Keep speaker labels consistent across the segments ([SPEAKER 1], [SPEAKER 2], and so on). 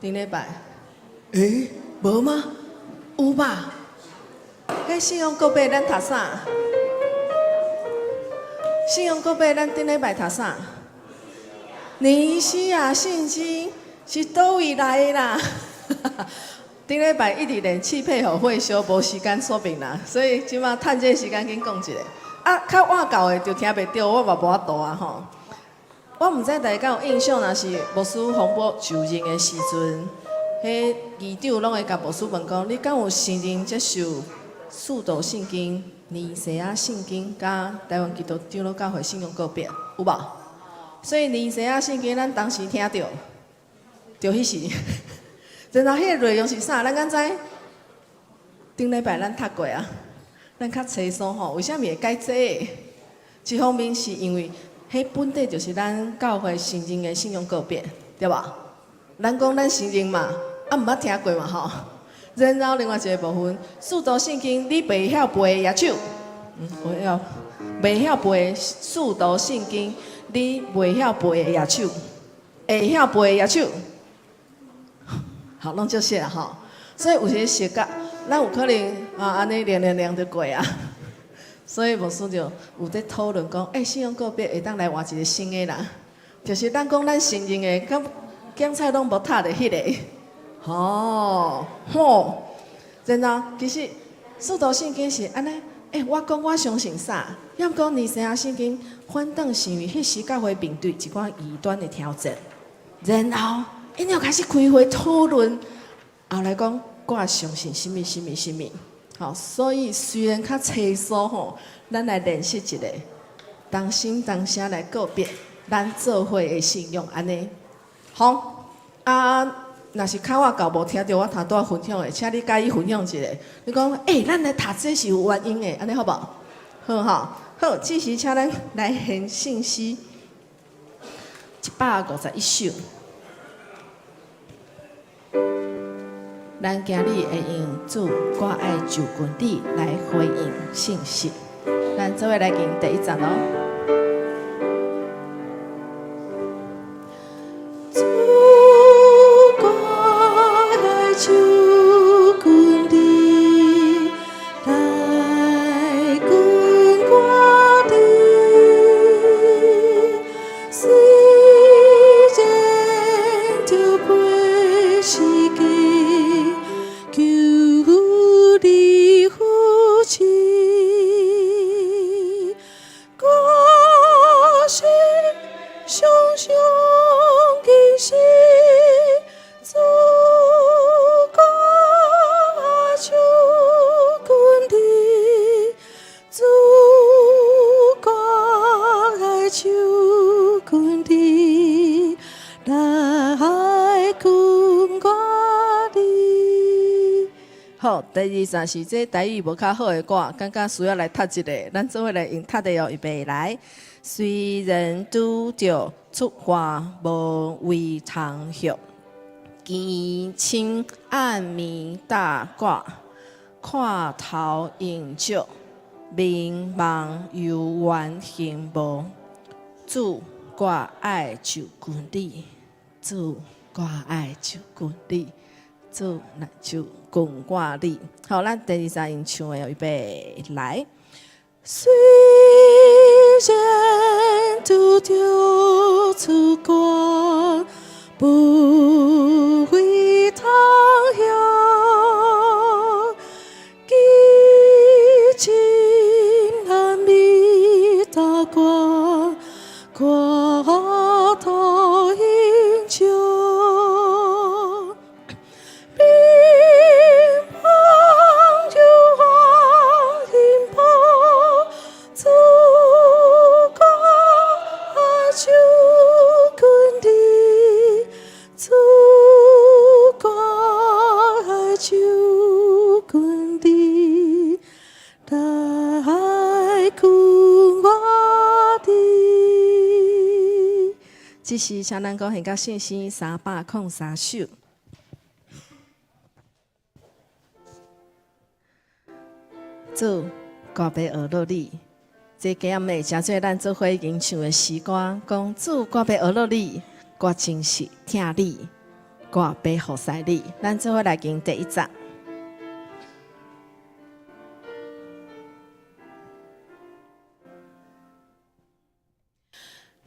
[SPEAKER 1] 頂禮拜？欸，無嗎？有吧？彼信仰告白咱讀啥？信仰告白咱頂禮拜讀啥？尼西亞信經是佗位來的啦？頂禮拜一直練氣配合會修，無時間說明啦，所以這馬趁這個時間緊講一下。啊，較晚到的就聽袂著，我嘛無法度啊吼。我毋知大家敢有印象，若是牧師洪波就任的時陣，彼議長攏會共牧師問講：你敢有承認接受使徒信經、尼西亞信經，佮台灣基督長老教會信仰告白，有無？所以尼西亞信經，咱當時聽著，就彼時。然後彼个內容是啥？咱敢知？頂禮拜咱讀過啊，咱較清楚吼。為啥物會改這個？一方面是因為，彼本底就是咱教會承認的信仰告白，對無？咱講咱承認嘛，啊毋捌聽過嘛吼。然後另外一個部分，使徒信經你袂曉背的舉手，袂曉，袂曉背使徒信經，你袂曉背的舉手，會曉背的舉手。好，攏足熟吼。所以有時熟甲，咱有可能啊，按呢念念念就過啊。所以牧師就有佇討論講，欸，信仰告白會當來換一個新的啦，就是咱講咱承認的，敢檢菜攏無讀著彼个，吼吼。然後其實使徒信經是按呢，欸，我講我相信啥？抑毋過尼西亞信經反轉是因為彼時教會面對一寡異端的挑戰，然後𪜶又開始開會討論，後來講我相信啥物啥物啥物。好，所以雖然較粗疏吼，咱來練習一下，同心同聲來告白，咱做伙的信仰按呢。好，啊，若是較晚到無聽著我頭拄仔分享的，請你佮伊分享一下。你講，欸，咱來讀這是有原因的，按呢好無？好吼，好，這時請咱來獻聖詩151首。咱今日會用主，我愛就近你來回應信息。咱做伙來行第一節囉。主，我愛就近你，來近我你，雖然著背十架，求你扶持，我心常常堅信，主，我愛就近你，主，我愛就近你，來近我你。好，第二節是這台語無較好的歌，感覺需要來讀一下，咱做伙來用讀的哦，預備來。雖然拄著出汗無位通歇，堅穿暗暝搭掛，看頭映照，迷茫幽怨行無。主，我愛就近你，主，我愛就近你，主來就近我你。好，咱第二節用唱的，預備來。雖然拄著出關，無位通歇，飢饉暗暝搭掛，看頭映照。迷茫幽怨行無，主，我愛就近你，主，我愛就近你，來近我你。這是請咱講獻甲信詩303首。主，我欲學落你。這今暗暝誠做咱做伙吟唱的詩歌，講主，我欲學落你，我真實疼你，我欲服侍你。咱做伙來行第一節。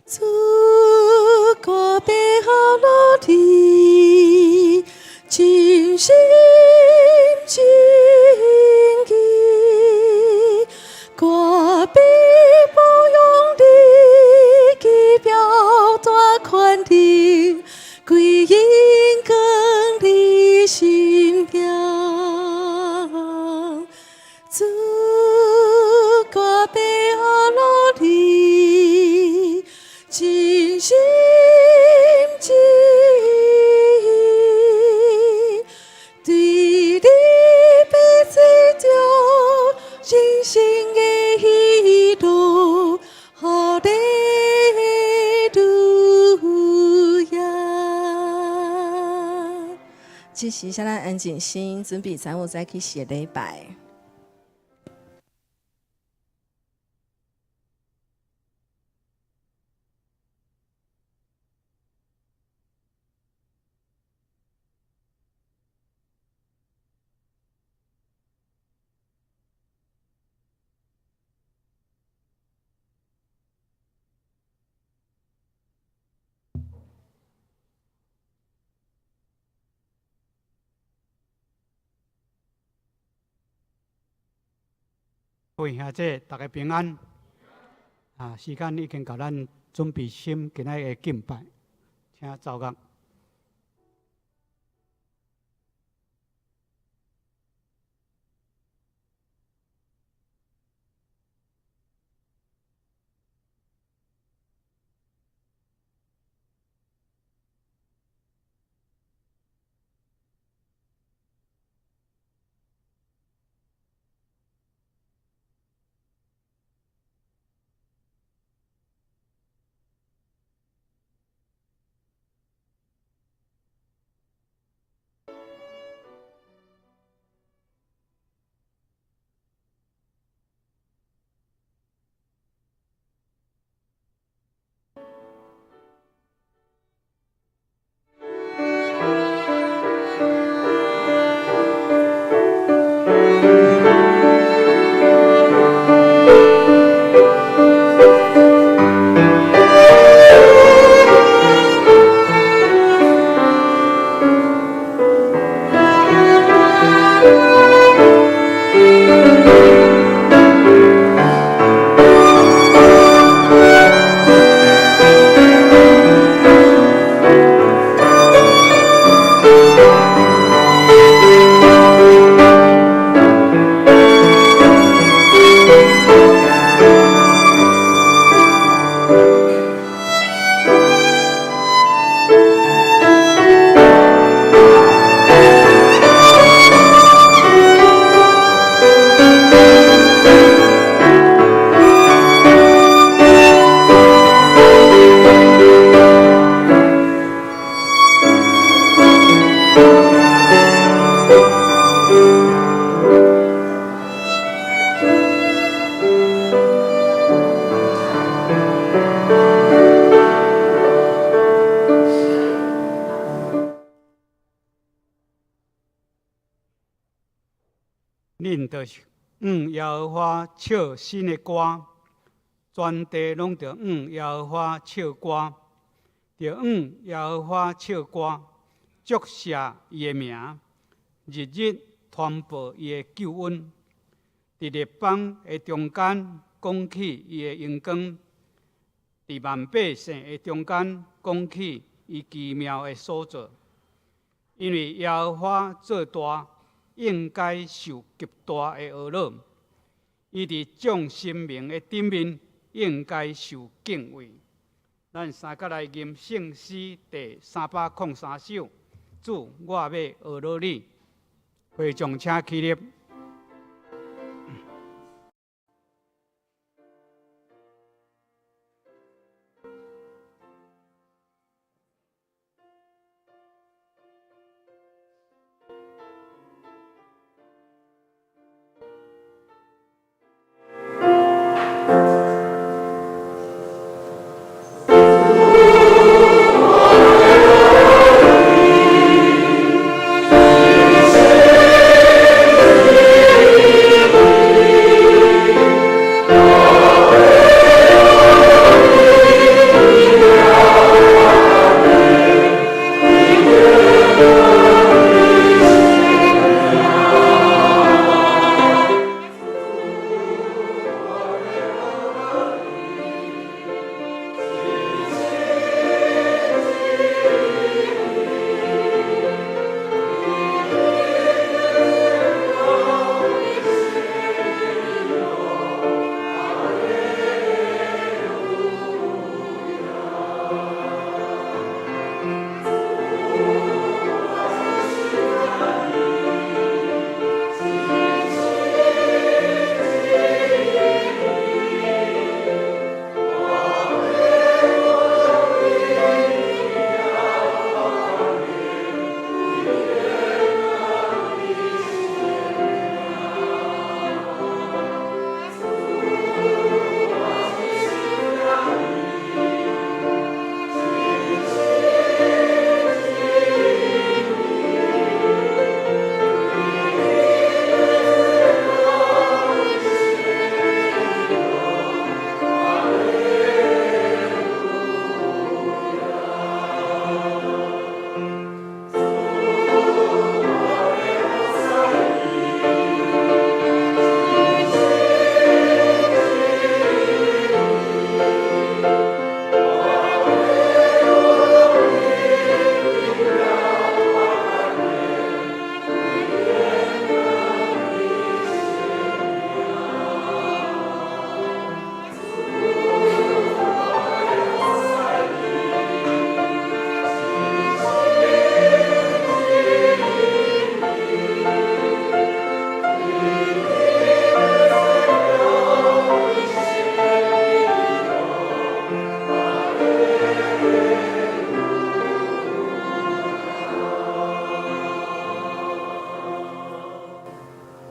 [SPEAKER 1] 主，我欲學落你，真心真意，我欲褒揚你奇妙大權能，歸榮光你聖名。主，我欲學落你，真心真意，對你欲做著人生的喜樂，哈利路亞。這時，請咱安靜心，準備昨午再去謝禮拜。
[SPEAKER 2] 各位兄弟，大家平安。啊，時間已經到咱準備心今仔日的敬拜，請奏樂。恁著向耶和華唱新的歌，全地攏著向耶和華唱歌，著向耶和華唱歌，祝謝伊的名，日日傳報伊的救恩。佇列邦的中間講起伊的榮光，佇萬百姓的中間講起伊奇妙的所做。因為耶和華做大，應該受極大的呵咾，伊佇眾神明的頂面應該受敬畏。咱三角來吟聖詩第303首，主，我欲呵咾你。會眾請起立。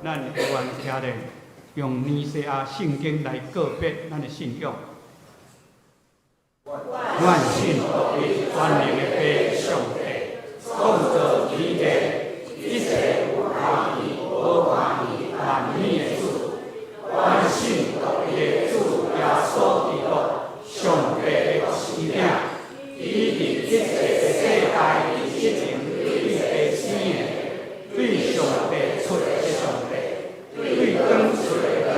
[SPEAKER 2] 咱會願徛咧，用尼西亞聖經來告別咱的信仰。阮信獨一全能的父上帝，創造天地，一切有看見無看見萬物的主。阮信獨一个主耶穌基督，上帝的獨生囝，伊佇一切的世代之前對父生的，對上帝出的上帝，對光出的光，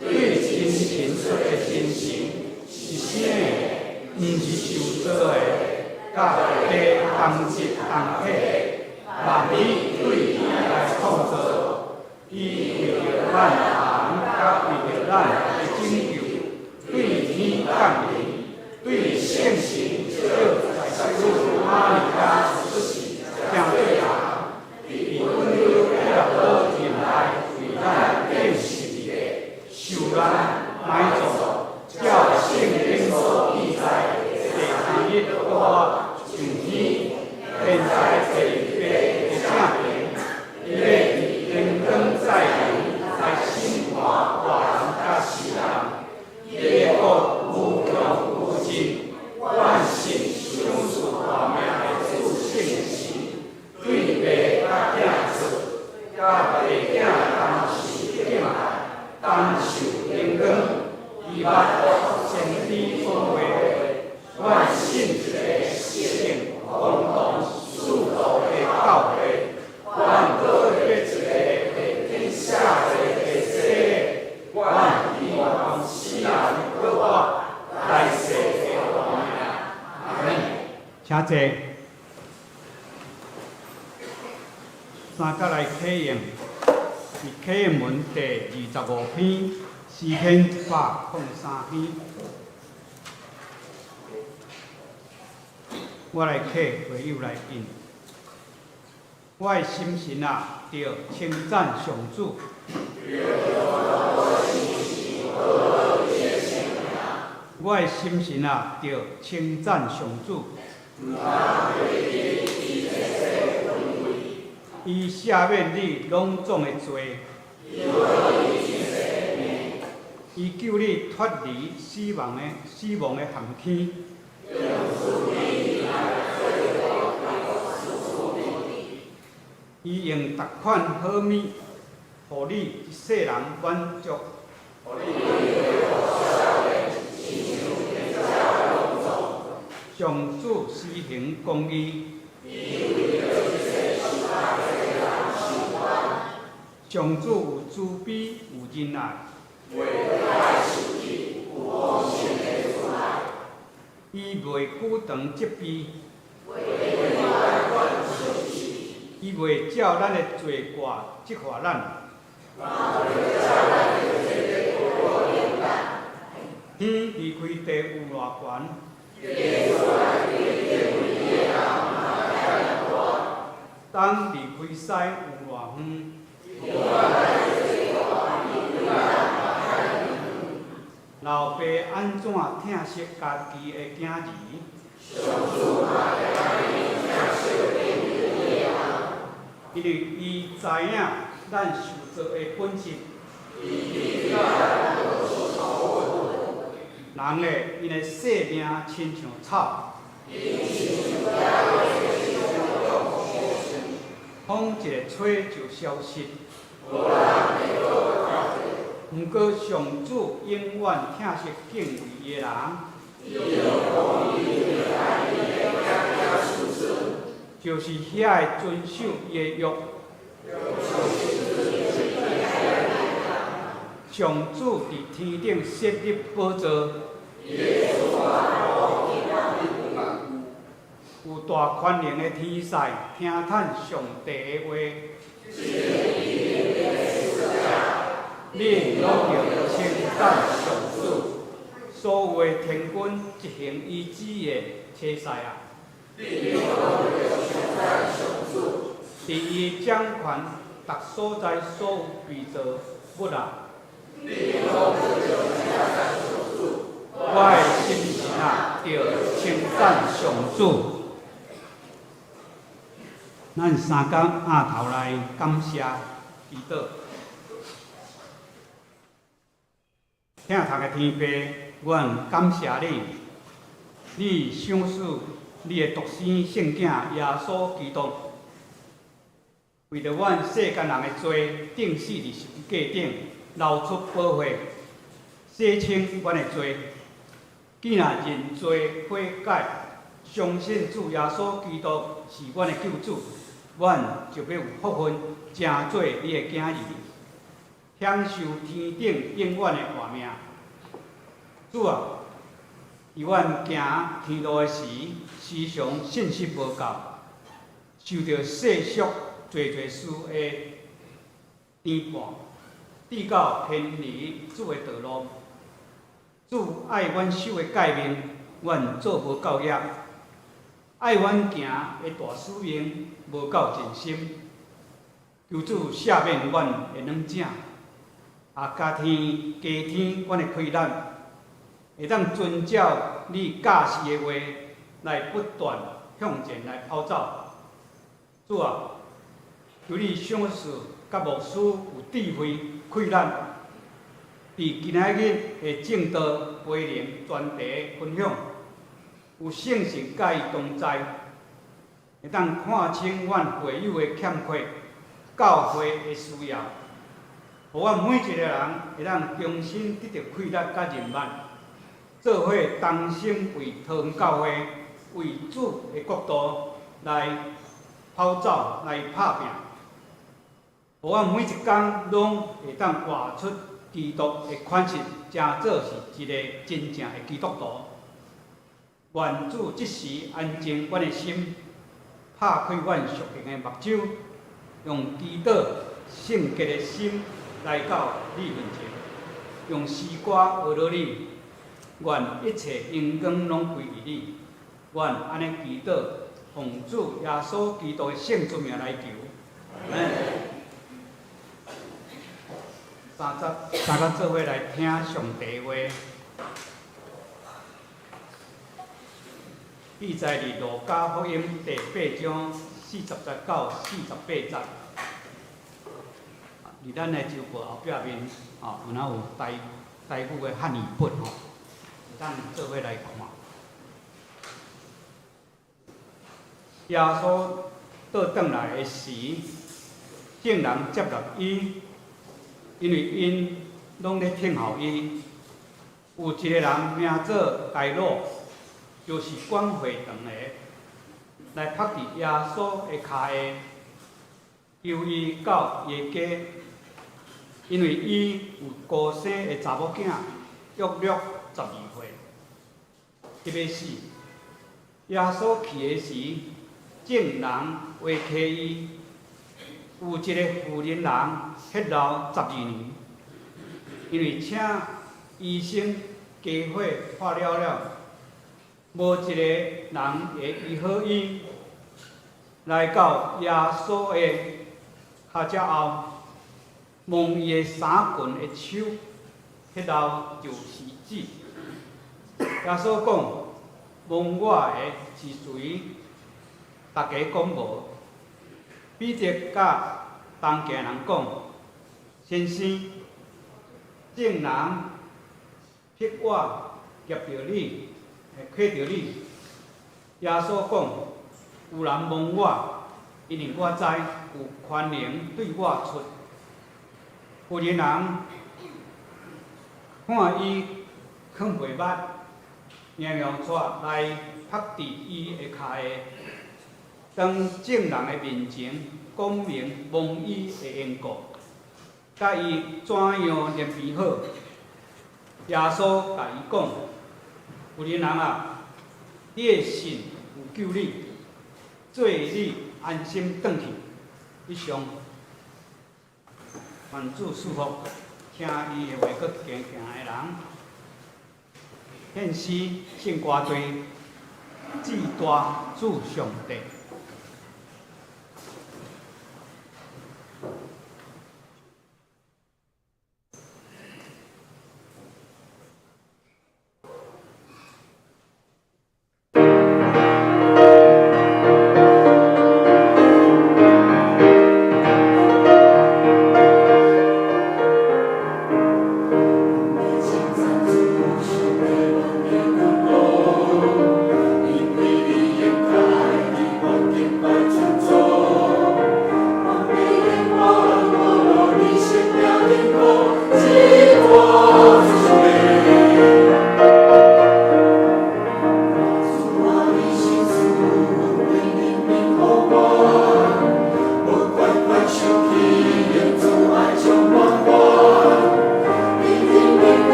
[SPEAKER 2] 對真神出的真神，是生的，毋是受造的，佮父同質同體，萬物對伊來創造，伊為著咱人，佮為著咱的拯救，對天降臨，對聖神藉祭司瑪利亞出世，成做人，佇本丟彼拉多任內為咱釘十字架，受難埋葬，照聖經所記載，第三日復活上天，現在坐佇父的正邊，伊欲佇天光在人來審判活人佮死人，伊的國無窮無盡。阮信賞賜大名的主聖神，對父佮囝出，佮父囝同時敬拜，同受榮光，伊捌先知講話，阮信一个聖公同使徒的教會，阮告別一个會天赦罪的洗禮，阮希望死人復活，來世的活命。阿門。請坐。三角來啟用，是啟用文第25篇，詩篇103篇。我來啟，會友來應。我的心神啊，著稱讚上主。我的心神啊，著稱讚上主。伊赦免你攏總的罪，伊救你脫離死亡的陷坑。伊用逐款好物，予你一世人滿足。上主施行公義。上主有慈悲，有仁愛。伊袂久長責備。伊袂照咱的罪過責罰咱。天離開地有偌懸？東離開西有偌遠？老爸按怎疼惜家己的囝兒？因為伊知影咱受造的本質。人咧，𪜶的性命親像草。風一个吹就消失。毋過上主永遠疼惜敬畏伊的人。就是遐个遵守伊的約。上主佇天頂設立寶座。有大權能的天使聽趁上帝的話。恁攏著稱讚上主，所有的天軍執行伊旨意的差使啊！佇伊掌權逐所在所有被造物啊！我的心神啊，著稱讚上主。咱三工額頭來感謝祈禱。疼疼的天父，阮感謝你，你賞賜你的獨生聖子耶穌基督，為著阮世間人的罪，釘死佇十字架頂，流出寶血，洗清阮的罪。既若認罪悔改，相信主耶穌基督是阮的救主，阮就欲有福分，成做你的囝兒，享受天頂永遠的活命。主啊，佇阮行天路的時，時常信息無夠，受著世俗濟濟事的牽絆，致到偏離主的道路。主愛阮守的誡命，阮做無夠額；愛阮行的大使命，無夠盡心。求主赦免阮的軟正，也加添阮的氣力，會當遵照你教示的話來不斷向前來跑走。主啊，求你賞賜佮牧師有智慧、氣力，佇今仔日的證道培靈專題分享，有聖神佮伊同在，會當看清阮會友的欠缺，教會的需要，予阮每一个人會當重新得著氣力佮認捌，做伙同心為桃園教會、為主的國度來跑走、來拍拚，予阮每一工攏會當活出基督的款式，成做是一個真正的基督徒。願主這時安靜阮的心，拍開阮屬靈的目睭，用祈禱聖潔的心來到你面前，用詩歌呵咾你，願一切榮光攏歸予你。願按呢祈禱，奉主耶穌基督的聖尊名來求。阿們。三節，三個做伙來聽上帝話。記載佇路加福音第八章40節到48節。佇咱的周報後壁面，吼，有哪有台語的漢語本吼，會當做伙來看。耶穌倒轉來的時，眾人接納伊，因為𪜶攏咧等候伊。有一个人名做該魯，就是管會堂的，來伏佇耶穌的跤下，求伊到伊的家因為伊有孤生的查某囝，約略12歲，彼欲死。耶穌去的時，眾人圍騎伊。有一个婦人人血流12年，因為請醫生加費花了了，無一个人會醫好伊。來到耶穌的跤跡後，摸伊的衫裙的手，血流就是止。耶穌講：摸我的是誰？逐家講無。彼得佮同行人講：先生，眾人逼我挾著你，會牽著你。耶穌講：有人摸我，因為我知有權能對我出。婦人人看伊囥袂捌，硬硬跙來伏佇伊的跤下，當眾人的面前講明摸伊的緣故，佮伊怎樣憐憫好。耶穌共伊講：婦人人啊，你的信有救你，做你安心轉去。以上，願主賜福，聽伊的話閣行行的人，獻詩聖歌隊，至大主上帝。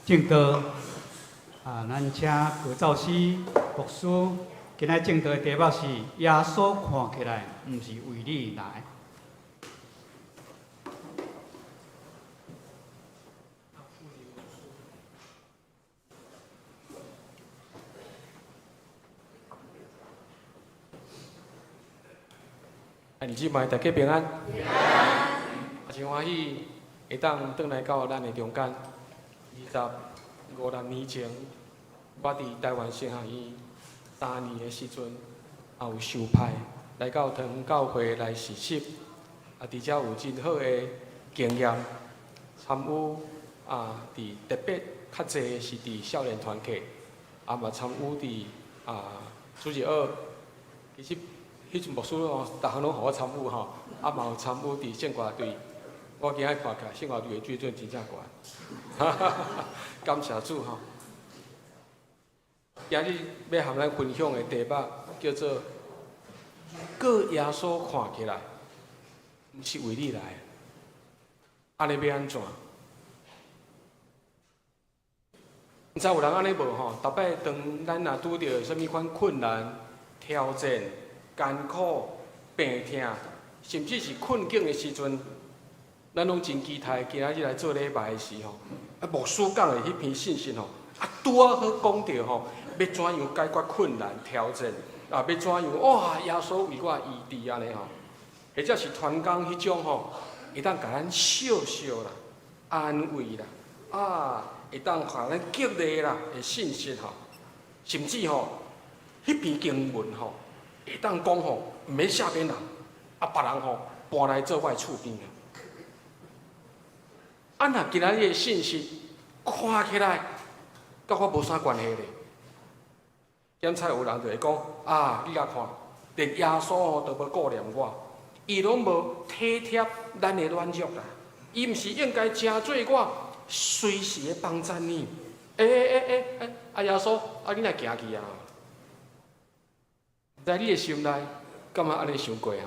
[SPEAKER 2] 證道啊，咱請郭造師牧師，今仔證道的題目是耶穌看起來，毋是為你來。
[SPEAKER 3] 兄弟姊妹，大家平安。平安。真歡喜會當轉來到咱的中間。25、6年前，我佇台灣神學院三年的時陣，也有受派來到桃園教會來實習，啊，佇遮有真好的經驗，參與啊，佇特別較濟是佇少年團契，啊嘛參與佇啊主日學，其實彼陣牧師吼，逐項攏予我參與吼，啊嘛有參與佇聖歌隊，我今仔看起來聖歌隊的水準真正懸，感謝主吼。今日欲和咱分享的題目叫做“閣耶穌看起來，毋是為你來”，按呢欲按怎？毋知有人按呢無吼？逐擺當咱若拄著啥物款困難、挑戰、艱苦、病痛，甚至是困境的時陣，咱攏真期待今仔日來做禮拜的時候，啊，牧師講的彼篇信息吼，啊，拄仔好講著吼，欲怎樣解決困難挑戰，啊，欲怎樣哇，耶穌為我醫治按呢吼，或者是傳講彼種吼，會當共咱笑笑啦、安慰啦，啊，會當予咱激勵啦的信息吼，甚至吼，彼篇經文吼，會當講吼，毋免寫予人，啊，別人吼搬來做我的厝邊啊。啊，若今仔日的信息看起來，佮我無啥關係咧。檢查有人就會講：啊，你來看，連耶穌吼都無顧念我，伊攏無體貼咱的軟弱啦。伊毋是應該成做我隨時的幫贊呢？欸欸欸欸欸，啊耶穌，啊你哪行去啊？在你的心內，敢有按呢想過吼？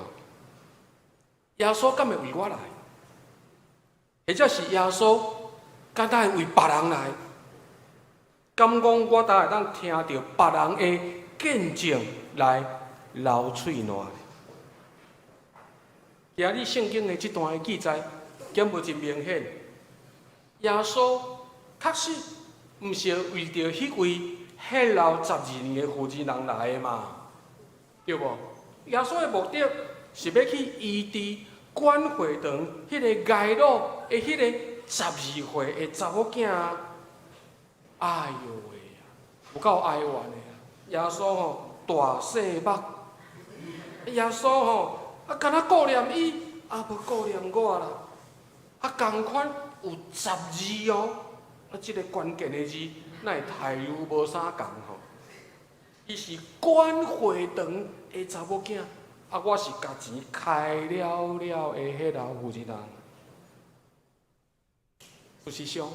[SPEAKER 3] 耶穌敢會為我來？或者是耶穌敢若會為別人來？敢講我焦會當聽著別人的見證來流喙瀾？今日聖經的這段的記載，敢無真明顯？耶穌確實毋是為著彼位血漏12年的婦人來的嘛？對無？耶穌的目的是欲去醫治管會堂彼個睚魯的彼個12歲的查某囝。哎喲喂啊，有夠哀怨的啊！耶穌吼大細目，耶穌吼啊，敢若顧念伊，啊無顧念我啦。啊，仝款有十二哦，啊，這個關鍵的字，哪會台語無啥仝吼？伊是管會堂的查某囝，啊，我是共錢開了了的彼老婦人。事實上，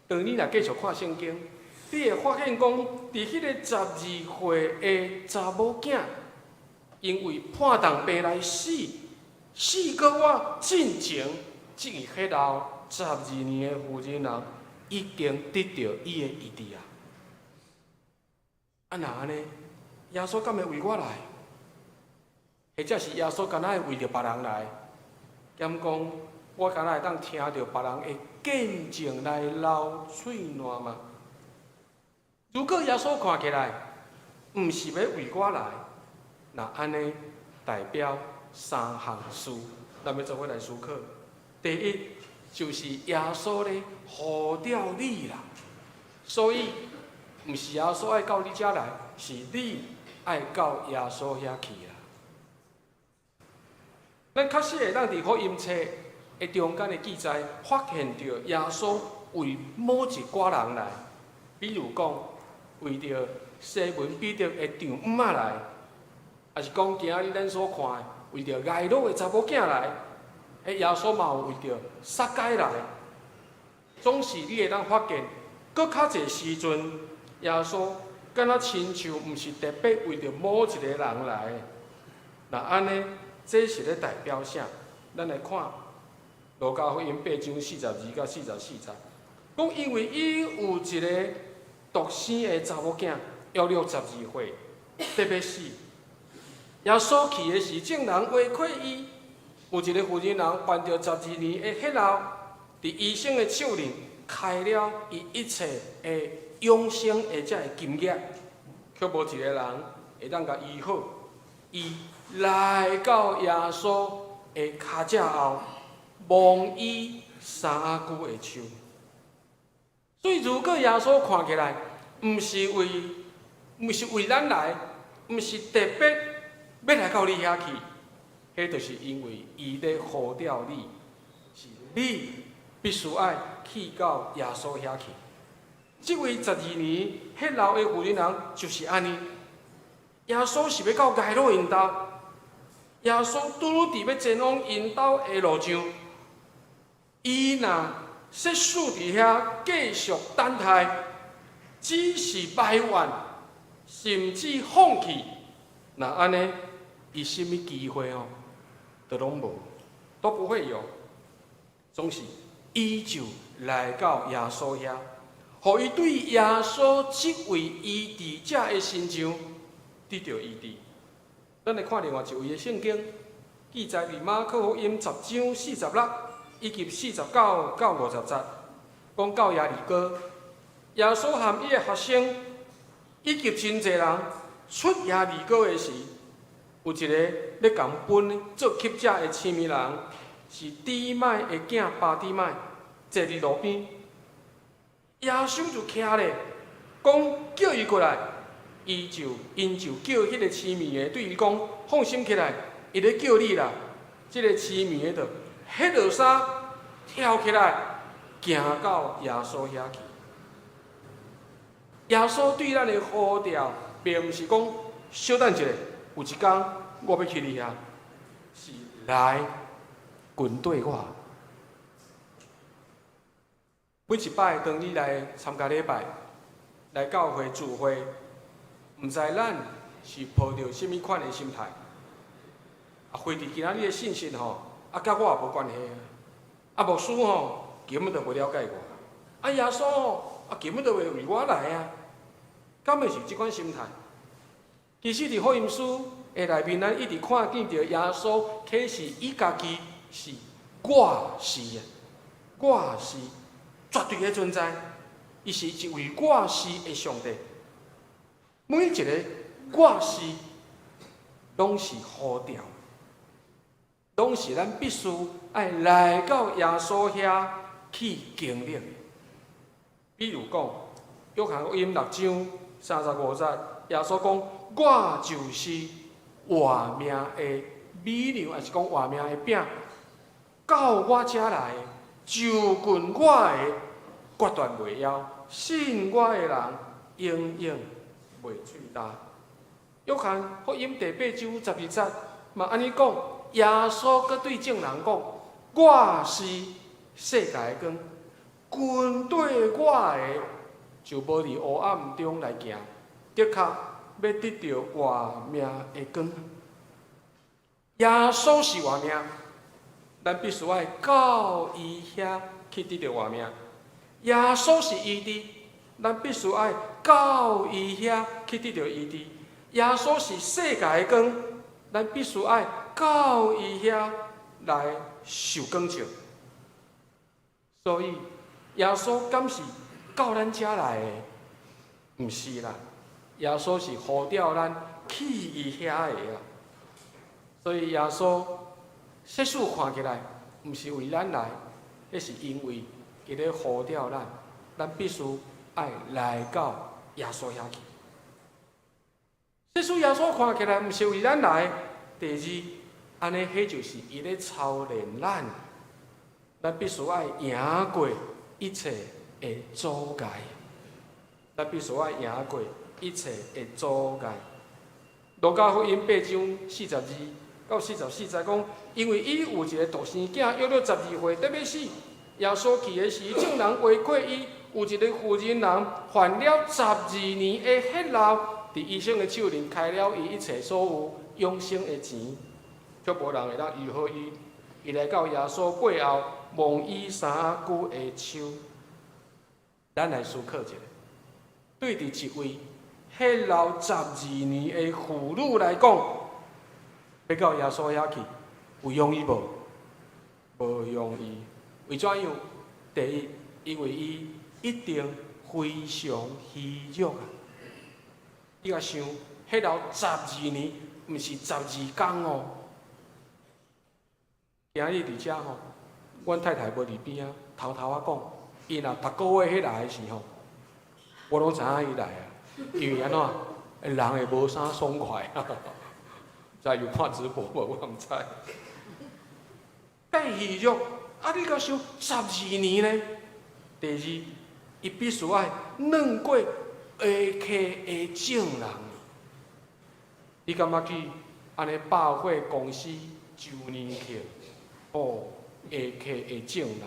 [SPEAKER 3] 當你若繼續看聖經，你會發現講，佇彼個12歲的查某囝，因為破重病來死，死閣倚進前，這個血流十二年的婦人人已經得著伊的醫治啊！啊，若按呢，耶穌敢會為我來？或者是耶穌敢若會為著別人來？敢講我敢若會當聽著別人的見證來流喙瀾嗎？如果耶穌看起來毋是欲為我來，若按呢代表三項事，咱欲做伙來思考。第一，就是耶穌咧呼召你啦，所以毋是耶穌愛到你遮來，是你愛到耶穌遐去啦。咱確實會當佇福音冊的中間的記載，發現著耶穌為某一寡人來，比如講為著西門彼得的丈姆仔來，抑是講今仔日咱所看的，為著睚魯的查某囝來，彼耶穌嘛有為著撒該來。總是你會當發現，閣較濟時陣，耶穌敢若親像毋是特別為著某一個人來的。若按呢，這是咧代表啥？咱來看路加福音8章42到44節。講因為伊有一个獨生的查某囝，約略12歲，得欲死。耶穌去的時，眾人圍困伊，有一个婦人人患著十二年的血漏，佇醫生的手裡開了伊一切的養生的這个金額，卻無一个人會當共醫好。伊來到耶穌的跤跡後，摸伊衫仔的袖。所以，如果耶穌看起來毋是為咱來，毋是特別欲來到你遐去，彼就是因為伊咧呼召你，是你必須愛去到耶穌遐去。這位十二年血漏的婦人人就是按呢。耶穌是欲到該魯𪜶兜，耶穌拄拄佇欲前往𪜶兜的路上，伊若設使佇遐繼續等待，只是埋怨，甚至放棄，若按呢，伊啥物機會哦，都攏無，都不會有。總是伊就來到耶穌遐，予伊對耶穌這位醫治者的身上得著醫治。咱來看另外一位的聖經記載，佇馬可福音10章46以及49到50節，講到耶利哥，耶穌和伊的學生以及真濟人出耶利哥的時，有一個咧共分做乞食的痴迷人，是底買的囝巴底買，坐佇路邊。耶穌就徛咧，講叫伊過來，𪜶就叫彼个痴迷的，對伊講：放心起來，伊咧叫你啦。這个痴迷的就彼落衫跳起來，行到耶穌遐去。耶穌對咱的呼召，並毋是講小等一下，有一工我欲去你遐，是來跟綴我。每一擺當你來參加禮拜，來教會聚會，毋知咱是抱著啥物款的心態。啊，非佇今仔日的信息吼，啊，佮我也無關係啊。啊，牧師吼，根本就無了解我。啊，耶穌吼，啊，根本就袂為我來啊。敢會是這款心態？其實佇福音書的內面，咱一直看見著耶穌啟示伊家己是我是啊，我是絕對的存在。伊是一位我是的上帝。每一个我是，攏是呼召，攏是咱必須愛來到耶穌遐去經歷。比如講，約翰福音6章35節，耶穌講：我就是活命的米糧，抑是講活命的餅，到我遮來，就近我的，決斷袂枵；信我的人，永遠袂喙焦。約翰福音第8章12節嘛按呢講，耶穌閣對眾人講：我是世界的光，跟綴我的，就無佇黑暗中來行，的確欲得著活命的光。耶穌是活命，咱必須愛到伊遐去得著活命。耶穌是醫治，咱必須愛到伊遐去得著醫治。耶穌是世界的光，咱必須愛到伊遐來受光照。所以，耶穌敢是到咱遮來的？毋是啦，耶穌是呼召咱去伊遐的啦。所以耶穌設使看起來，毋是為咱來，彼是因為伊咧呼召咱，咱必須愛來到耶穌遐去。設使耶穌看起來毋是為咱來，第二，按呢，彼就是伊咧操練咱，咱必須愛贏過一切的阻礙。咱必須愛贏過一切的阻礙。路加福音8章42到44節講，因為伊有一个獨生囝，約略12歲，得欲死。耶穌去的時，眾人圍困伊，有一个婦人人患了十二年的血漏，佇醫生的手裡開了伊一切所有養生的錢，卻無人會當醫好伊。伊來到耶穌背後，摸伊衫仔的袖。咱來思考一下，對佇一位血流十二年的婦女來講，欲到耶穌遐去，有容易無？無容易。為怎樣？第一，因為伊一定非常虛弱啊！你共想，血流十二年，毋是12工哦。今日佇遮吼，阮太太無佇邊仔，偷偷仔講，伊若逐個月彼來的時候，我攏知影伊來啊，因為按怎，人會無啥爽快，知有看直播無？我毋知。變虛弱，啊！你共想十二年呢？第二，伊必須愛轉過下客的眾人。你感覺去按呢百貨公司周年慶，哦，下客的眾人，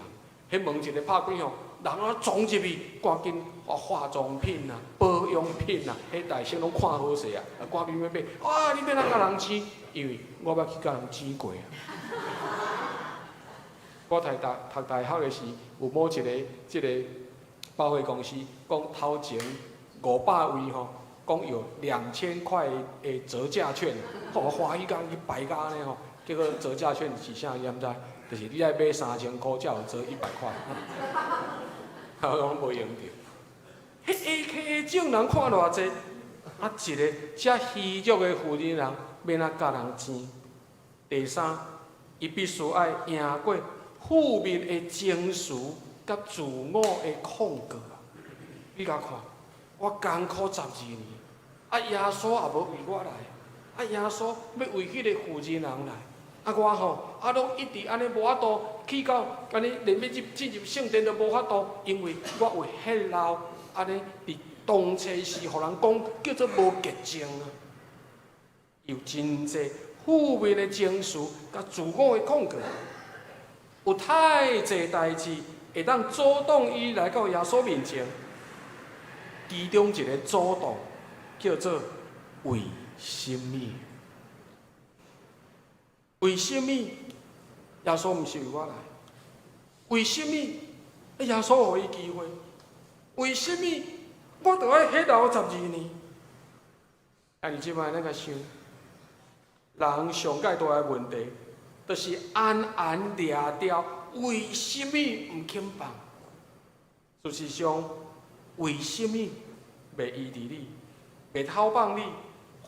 [SPEAKER 3] 彼門一个拍開吼，人啊傱入去，趕緊化妝品啊、保養品啊，彼大聲攏看好勢啊，啊趕緊欲買，啊！你欲按怎共人爭？因為我捌去共人爭過啊。我讀大學的時，有某一个這个百貨公司講頭前500位吼，講有2000塊的折價券，我歡喜甲去排甲按呢吼，結果折價券是啥？你敢知？就是你愛買3000箍才有折100塊，我攏無用著。彼下客的眾人看偌濟，啊一个遮虛弱的婦人，欲按怎共人爭？第三，伊必須愛贏過負面的情緒佮自我的控告。你共看，我艱苦十二年，啊耶穌也無為我來，啊耶穌欲為彼个婦人來，啊我吼，啊攏一直按呢無法度去到，按呢連欲進入聖殿都無法度，因為我有血漏，按呢佇當初時，予人講叫做無潔淨啊，有真濟負面的情緒佮自我的控告。有太濟代誌會當阻擋伊來到耶穌面前，其中一個阻擋叫做為什麼？為什麼耶穌毋是為我來？為什麼耶穌予伊機會？為什麼我著愛血流十二年？啊！你這擺咱共想，人上蓋大的問題，就是安安掠牢，為什麼毋肯放？事實上，為什麼袂醫治你，袂偷放你，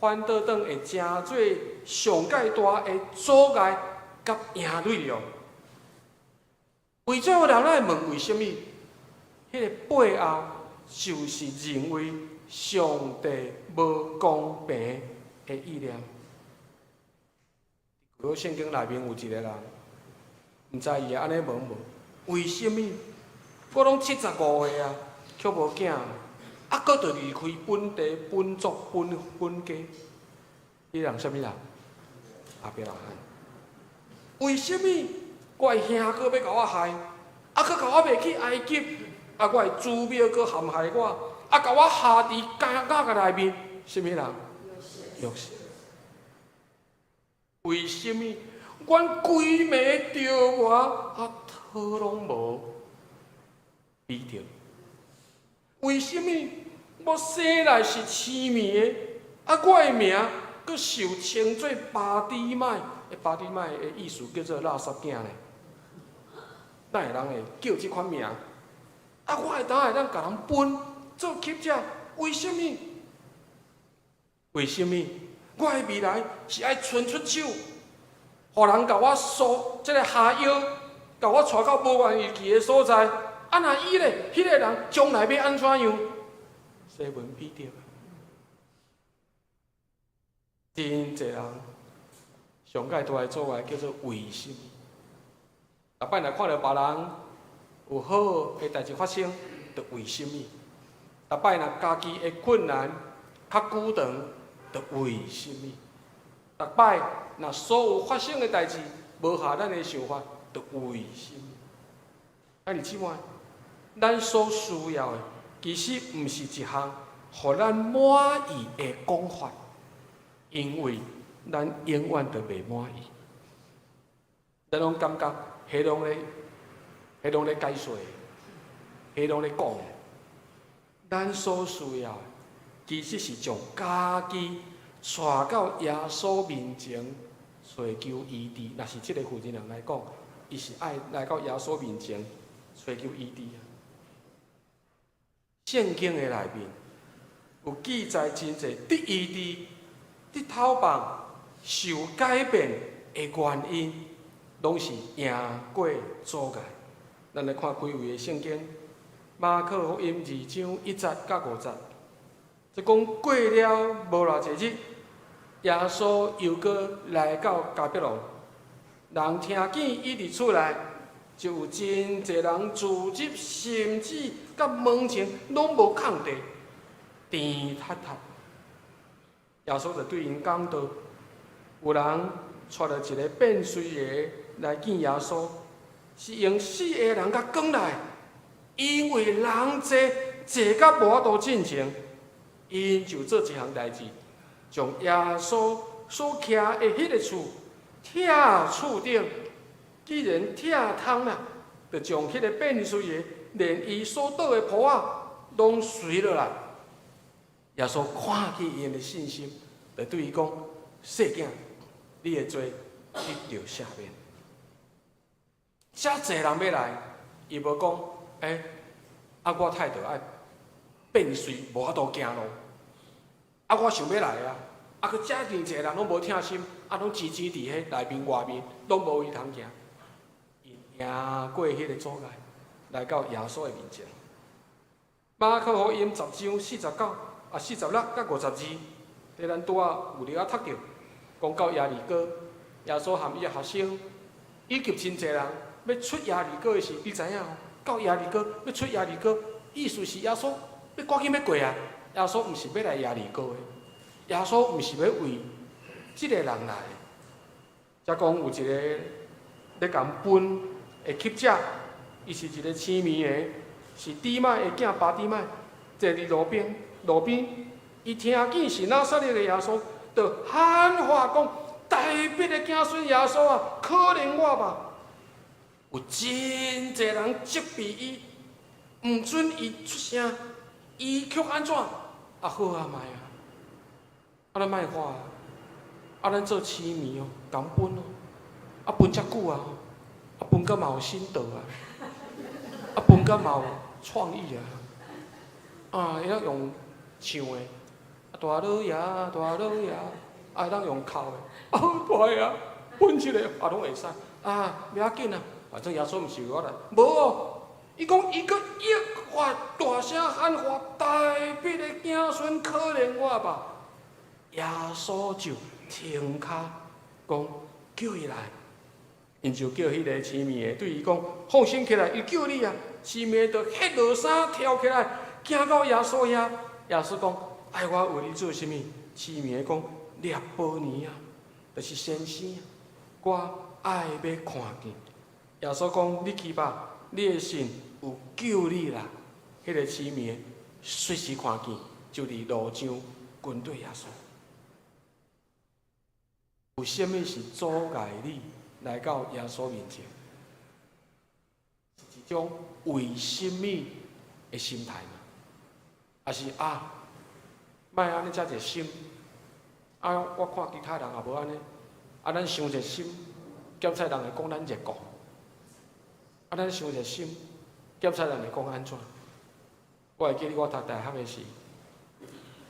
[SPEAKER 3] 反倒轉會成做上蓋大的阻礙佮營壘哦？為怎樣人愛問為什麼？彼个背後就是認為上帝無公平的意念。舊約聖經內面有一个人，毋知伊會按呢問無？為什麼我攏75歲啊，卻無囝，啊，閣著離開本地、本族、本家？彼人啥物人？亞伯拉罕。為什麼我的兄哥欲共我害，啊，閣共我賣去埃及？啊，我的祖母閣陷害我，啊，共我下佇監獄的內面，啥物人？約瑟。為什麼阮規暝著我啊，湯攏無？彼得。為什麼我生來是痴迷的？啊，我的名閣受稱做巴底買？巴底買的意思叫做垃圾囝呢？哪會人會叫這款名？啊，我會當會當共人分做乞食？為什麼？為什麼？我的未來是愛伸出手，予人共我束這个哈腰，共我帶到無願意去的所在。啊，若伊咧，彼个人將來欲按怎樣？西門彼得，真濟人上蓋大的阻礙叫做為什麼？逐擺若看著別人有好的代誌發生，就為什麼？逐擺若家己的困難較久長，就為什麼？逐擺若所有發生的代誌無合咱的想法，就為什麼？啊，你這擺，咱所需要的其實毋是一項予咱滿意的講法，因為咱永遠都袂滿意。咱攏感覺彼攏咧，彼攏咧解說，彼攏咧講。咱所需要的，其實是將家己帶到耶穌面前，尋求醫治。若是這个婦人人來講，伊是愛來到耶穌面前尋求醫治啊。聖經的內面有記載真濟得醫治、得透放、受改變的原因，攏是贏過阻礙。咱來看幾位的聖經，馬可福音2章1節到5節，這講過了無偌濟日，耶穌又閣來到迦百農，人聽見伊佇厝內，就有真濟人聚集，甚至佮門前攏無空地，甜塌塌。耶穌就對𪜶講道，有人帶著一个變隨的來見耶穌，是用四个人共扛來，因為人濟濟甲無法度進前，𪜶就做一項代誌，將耶穌所徛的彼个厝拆厝頂，既然拆通啦，就將彼个變隨的連伊所倒的鋪仔攏隨落來。耶穌看見𪜶的信心，就對伊講：細囝，你的罪得著赦免。遮濟人欲來，伊無講，欸，啊，我態度愛變隨，無法度行路。啊，我想欲來啊，啊，閣遮爾濟人攏無疼心，啊，攏擠擠佇彼內面外面，攏無位通行。伊贏過彼个阻礙，來到耶穌的面前。馬可福音10章49啊46甲52，佇咱拄仔有咧仔讀著，講到耶利哥，耶穌和伊的學生以及真濟人欲出耶利哥的時，你知影？到耶利哥欲出耶利哥，意思是耶穌欲趕緊欲過啊！耶穌毋是欲來耶利哥的，耶穌毋是欲為這个人來的。才講有一个咧共分的乞者，伊是一个痴迷的，是底買的囝巴底買，坐佇路邊，路邊，伊聽見是拿撒勒的耶穌，就喊話講：大衛的子孫耶穌啊，可憐我吧！有真濟人責備伊，毋准伊出聲，伊卻按怎？啊好啊，莫啊，啊咱莫喊啊，啊咱做痴迷哦，共分哦，啊分遮久啊，啊分甲嘛有心得啊，啊分甲嘛有創意啊，啊會當用唱的，啊大老爺大老爺，啊會當用哭的，啊大爺分一个啊攏會使，啊袂要緊啊，反正耶穌毋是為我來，無哦，伊講伊閣越發大聲喊話，大衛的子孫可憐我吧！耶穌就停跤講叫伊來，𪜶就叫彼个痴迷的對伊講：放心起來，伊叫你啊！痴迷的就歇落衫跳起來，行到耶穌遐。耶穌講：愛我為你做啥物？痴迷的講：拉波尼啊，就是先生，我愛欲看見。耶穌講：你去吧，你的信有救你啦。彼个痴迷的隨時看見，就佇路上跟綴耶穌。有啥物是阻礙你來到耶穌面前？是一種為什物的心態嗎？抑是啊，莫按呢遮濟心？啊，我看其他人也無按呢，啊，咱傷熱心，檢採人會講咱熱狂。啊，咱傷熱心，檢採人會講按怎？我會記得我讀大學的時，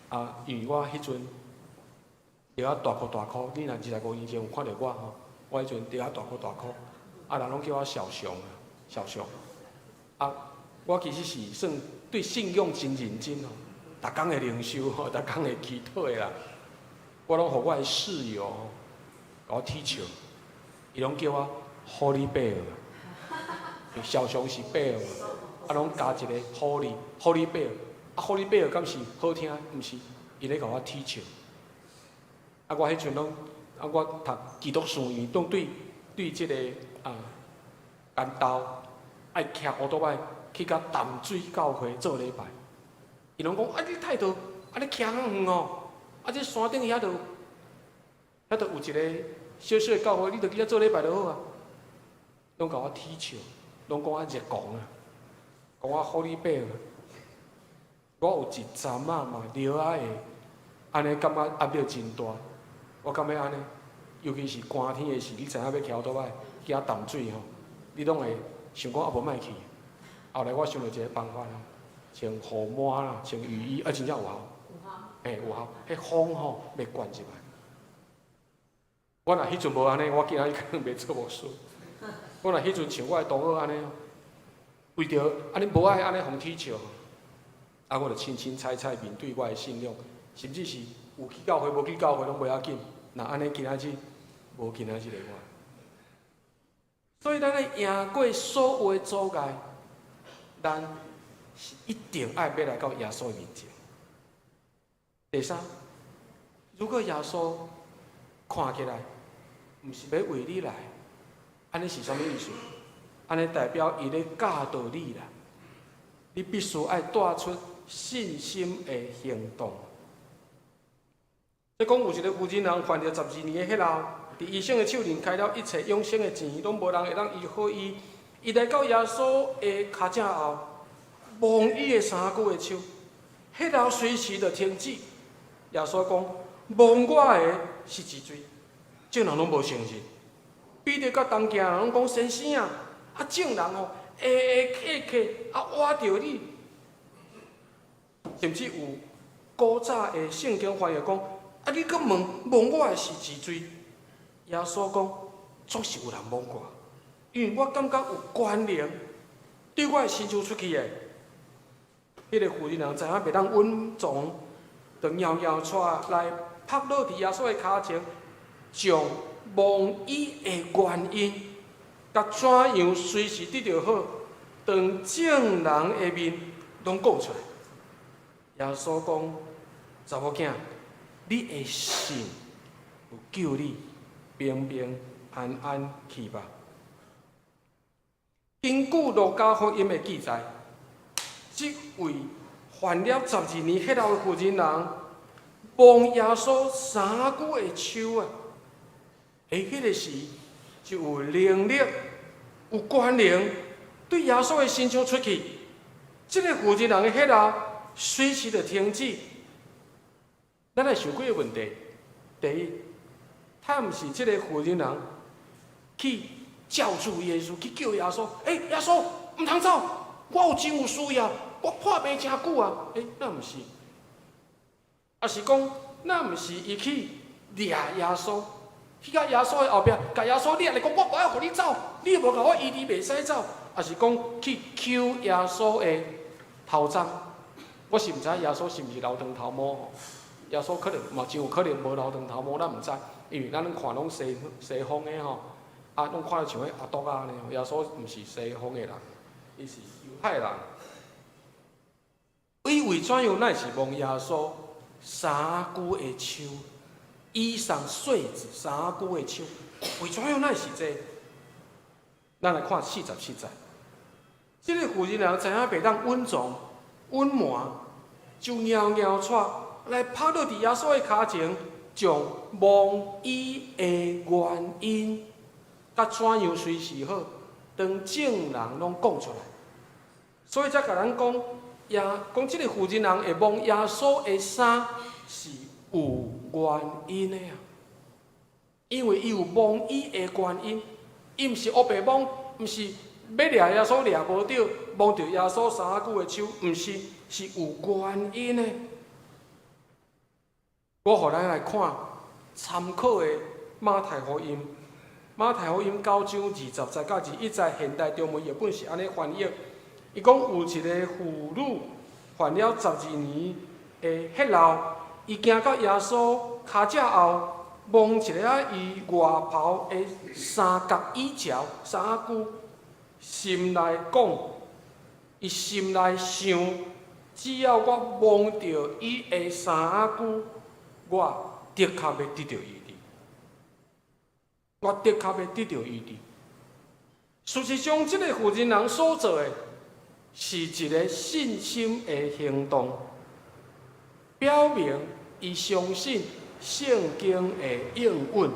[SPEAKER 3] 啊，因為我彼陣著愛大箍大箍，你若25年前有看著我吼，我彼陣著愛大箍大箍，啊，人攏叫我小熊啊，小熊。啊，我其實是算對信仰真認真哦，逐工會靈修吼，逐工會祈禱的啦。我攏予我的室友共我取笑，伊攏叫我 Holy Bear，小熊是 bear 嘛，啊，攏加一個 Holy，Holy Bear，啊，Holy Bear 敢是好聽？毋是，伊咧共我取笑。啊，我彼陣攏，啊，我讀基督書院，攏對對這個啊，關刀愛騎烏多擺去甲淡水教會做禮拜。伊攏講啊，你態度，啊你騎遐遠哦，啊這山頂遐就，遐就有一個小小的教會，你就去遐做禮拜就好啊。攏共我取笑，攏講我熱狂啊，講我 Holy Bear。我有一陣仔嘛，著仔會按呢感覺壓力真大。我感覺按呢，尤其是寒天的時，你知影欲騎歐多擺驚澹水吼，你攏會想講啊無莫去。後來我想著一個辦法吼，穿雨帽啦，穿雨衣，啊真正有效。嘿，有效，彼風吼袂灌入來。我若彼陣無按呢，我今仔日可能袂做牧師。我若彼陣像我的同學按呢，為著按呢無愛按呢予恥笑，啊，我就凊凊彩彩面對我的信仰，甚至是有去教會無去教會攏袂要緊。若按呢今仔日無今仔日的我，所以咱欲贏過所有的阻礙，咱是一定愛欲來到耶穌的面前。第三，如果耶穌看起來毋是欲為你來，按呢是啥物意思？按呢代表伊咧教導你啦，你必須愛帶出信心的行動。這講有一個婦人人患著12年的血漏，佇醫生的手裡開了一切養生的錢，攏無人會當醫好伊。伊來到耶穌的跤踭後，摸伊的衫袖的手，血漏隨時就停止。耶穌講：摸我的是一罪，眾人攏無承認。彼得佮同行人攏講：先生啊，啊眾人吼，下下客客啊倚著你，甚至有古早的聖經翻譯講：啊你閣問摸我的是一罪？耶穌講：總是有人摸我，因為我感覺有權能對我的身上出去的。彼個婦人人知影袂當隱藏，就枵枵跙來拍落佇耶穌的跤前，將摸伊的原因，佮怎樣隨時得著好，當眾人的面攏講出來。耶穌講：查某囝，你的信有救你，平平安安去吧。根據路加福音的記載，這位患了十二年血漏的婦人人，摸耶穌衫袖的手啊，彼個時就有能力、有權能對耶穌的身上出去。這個婦人人的血漏隨時就停止。咱來想幾個問題：第一，他毋是這個婦人人去叫住耶穌，去叫耶穌，欸，耶穌，毋通走，我有真有需要，我破病誠久啊！欸，那毋是？抑是講，那毋是伊去掠耶穌，去到耶穌的後壁，共耶穌掠來講，我無愛予你走，你無共我醫治袂使走。抑是講去搝耶穌的頭鬃，我是毋知耶穌是毋是留長頭毛吼？耶穌可能嘛真有可能無留長頭毛，咱毋知，因為咱攏看攏西西方的吼，啊，攏看著像彼阿篤仔按呢。耶穌毋是西方的人，伊是猶太人。伊為怎樣乃是摸耶穌衫袖的手，衣裳繸子衫袖的手，為怎樣乃是這個？咱來看47節，這個婦人人知影袂當隱藏、隱瞞，就枵枵跙來拍落佇耶穌的跤前，將摸伊的原因，佮怎樣隨時好，當眾人攏講出來。所以才共咱講，耶講這個婦人人會摸耶穌的衫是有原因的啊，因為伊有摸伊的原因，伊毋是烏白摸，毋是欲掠耶穌掠無著，摸著耶穌衫袖的手，毋是，是有原因的。我予咱來看參考的馬太福音，馬太福音9章20節到21節，現代中文譯本是按呢翻譯。伊講有一個婦女患了十二年的血漏，伊行到耶穌跤踭後，摸一下伊外袍的衫角椅腳衫袖，心內講，伊心內想，只要我摸著伊的衫袖，我的確欲得著醫治。我的確欲得著醫治。事實上，這個婦人人所做的，是一個信心的行動，表明伊相信聖經的應允。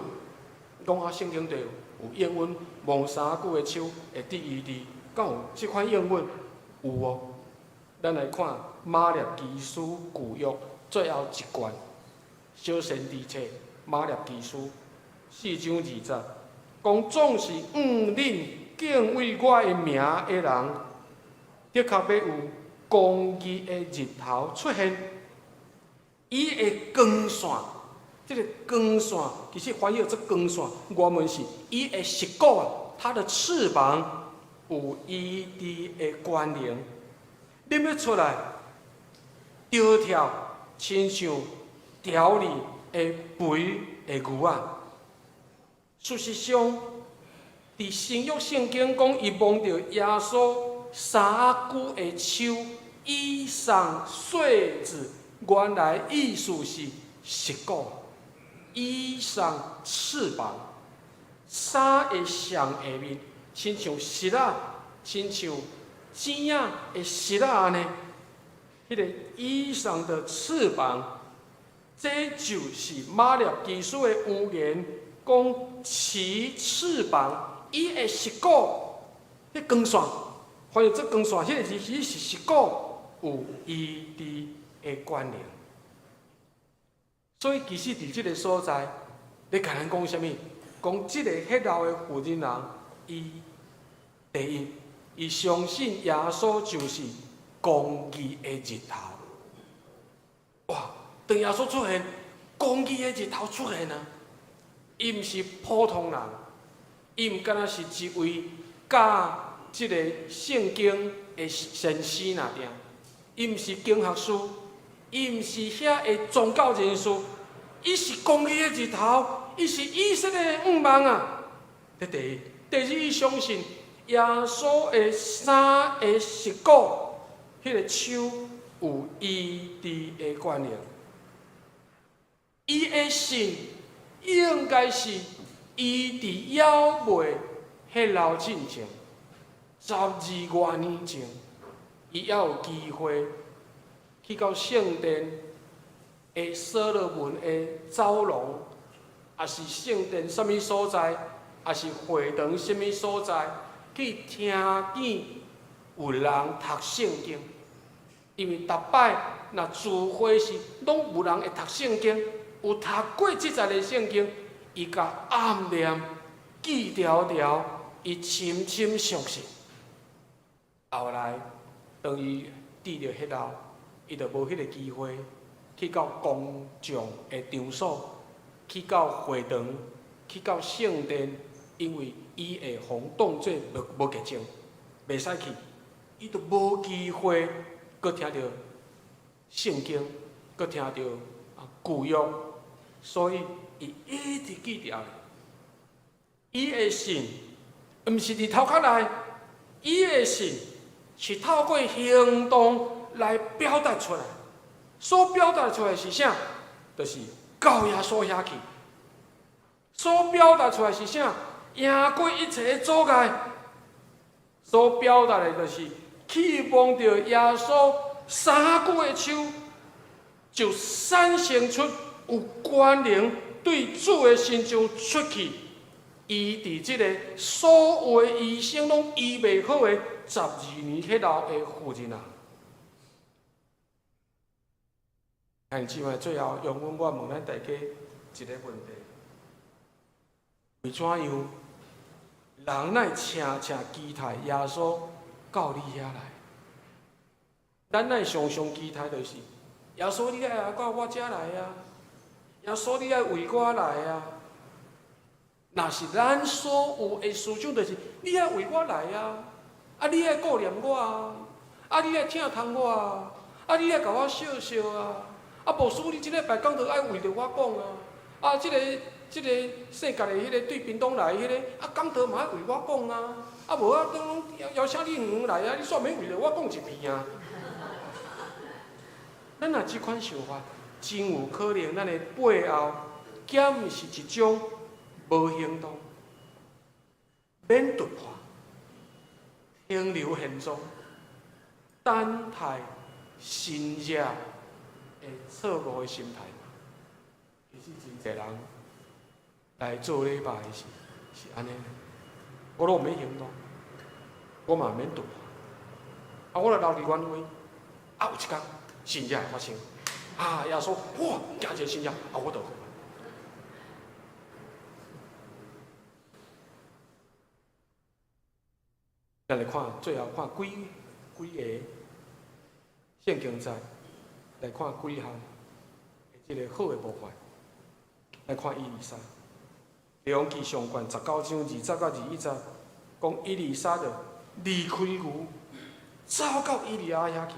[SPEAKER 3] 講啊，聖經內有應允，摸衫袖的手會得醫治，敢有這款應允？有哦。咱來看馬列基書舊約最後一卷，小先知冊馬列基書四章二節，講總是向恁敬畏我的名的人，的確欲有公義的日頭出現，伊的光線，這個光線其實翻譯做光線，原文是伊的翼骨啊，它的翅膀有醫治的權能，恁欲出來，著跳親像調理的肥的牛仔。事實上，佇新約聖經講，伊摸著耶穌衫仔袖的手，衣裳繸子，原來意思是翼骨，衣裳翅膀，衫的上下面，親像翼仔，親像剪仔的翼仔按呢。彼個衣裳的翅膀，這就是馬列基書的預言，講其翅膀，伊的翼骨，彼光線，翻譯做光線，彼個字其實是翼骨有醫治的權能。所以其實佇這個所在，咧共咱講啥物？講這個血漏的婦人人，伊第一，伊相信耶穌就是公義的日頭。哇！當耶穌出現，公義的日頭出現啊！伊毋是普通人，伊毋敢若是一位教這個聖經的先生爾爾，伊毋是經學師，伊毋是遐的宗教人士，伊是公義的日頭，伊是以色列的向望啊！這第一，第二，伊相信耶穌的衫的翼骨，彼個手有醫治的權能。伊的信應該是伊佇猶未血漏進前，十二外年前，伊猶有機會去到聖殿的所羅門的走廊，抑是聖殿啥物所在，抑是會堂啥物所在，去聽見有人讀聖經。因為逐擺若聚會時，攏有人會讀聖經，有讀過這節的聖經，伊共暗念記牢牢，伊深深相信。後來，當伊得著血漏，伊就無彼個機會去到公眾的場所，去到會堂，去到聖殿，因為伊會予當做無潔淨，袂使去，伊就無機會閣聽著聖經，閣聽著舊約，所以伊一直記牢。伊的信，毋是佇頭殼內，伊的信是透過行動來表達出來。所表達出來是啥？就是到耶穌遐去。所表達出來是啥？贏過一切的阻礙。所表達的就是去摸著耶穌衫袖的手，就產生出有權能對主的身上出去，醫治這個所有的醫生攏醫袂好的十二年血漏的婦人啊！兄弟姊妹，最後容阮我問咱大家一個問題：為怎樣人會誠誠期待耶穌到你遐來？咱會常常期待就是耶穌，你愛來到我遮來啊！耶穌，你愛為我來啊！若是咱所有的思想，就是你愛為我來啊！啊，你愛顧念我啊！啊，你愛疼痛我啊！啊，你愛共我惜惜啊！啊，牧師，你這禮拜講道愛為著我講啊！啊，這個世界的彼個對屏東來彼個，啊，講道嘛愛為我講啊！啊，無啊，攏邀請你遠遠來啊，你煞免為著我講一遍啊！咱若這款想法，真有可能咱的背後，兼毋是一種無行動、免突破、停留現狀、等待神跡的錯誤的心態。其實真濟人來做禮拜是按呢，我攏毋免行動，我嘛免突破，啊，我來留佇原位，啊，有一工神跡會發生，啊，耶穌，哇，行一个神跡，啊，我就好。咱來看，最後看幾幾个聖經節，來看幾項這个好的模範。來看以利沙，列王紀上卷19章20節到21節，講以利沙就離開牛，走到以利亞遐去，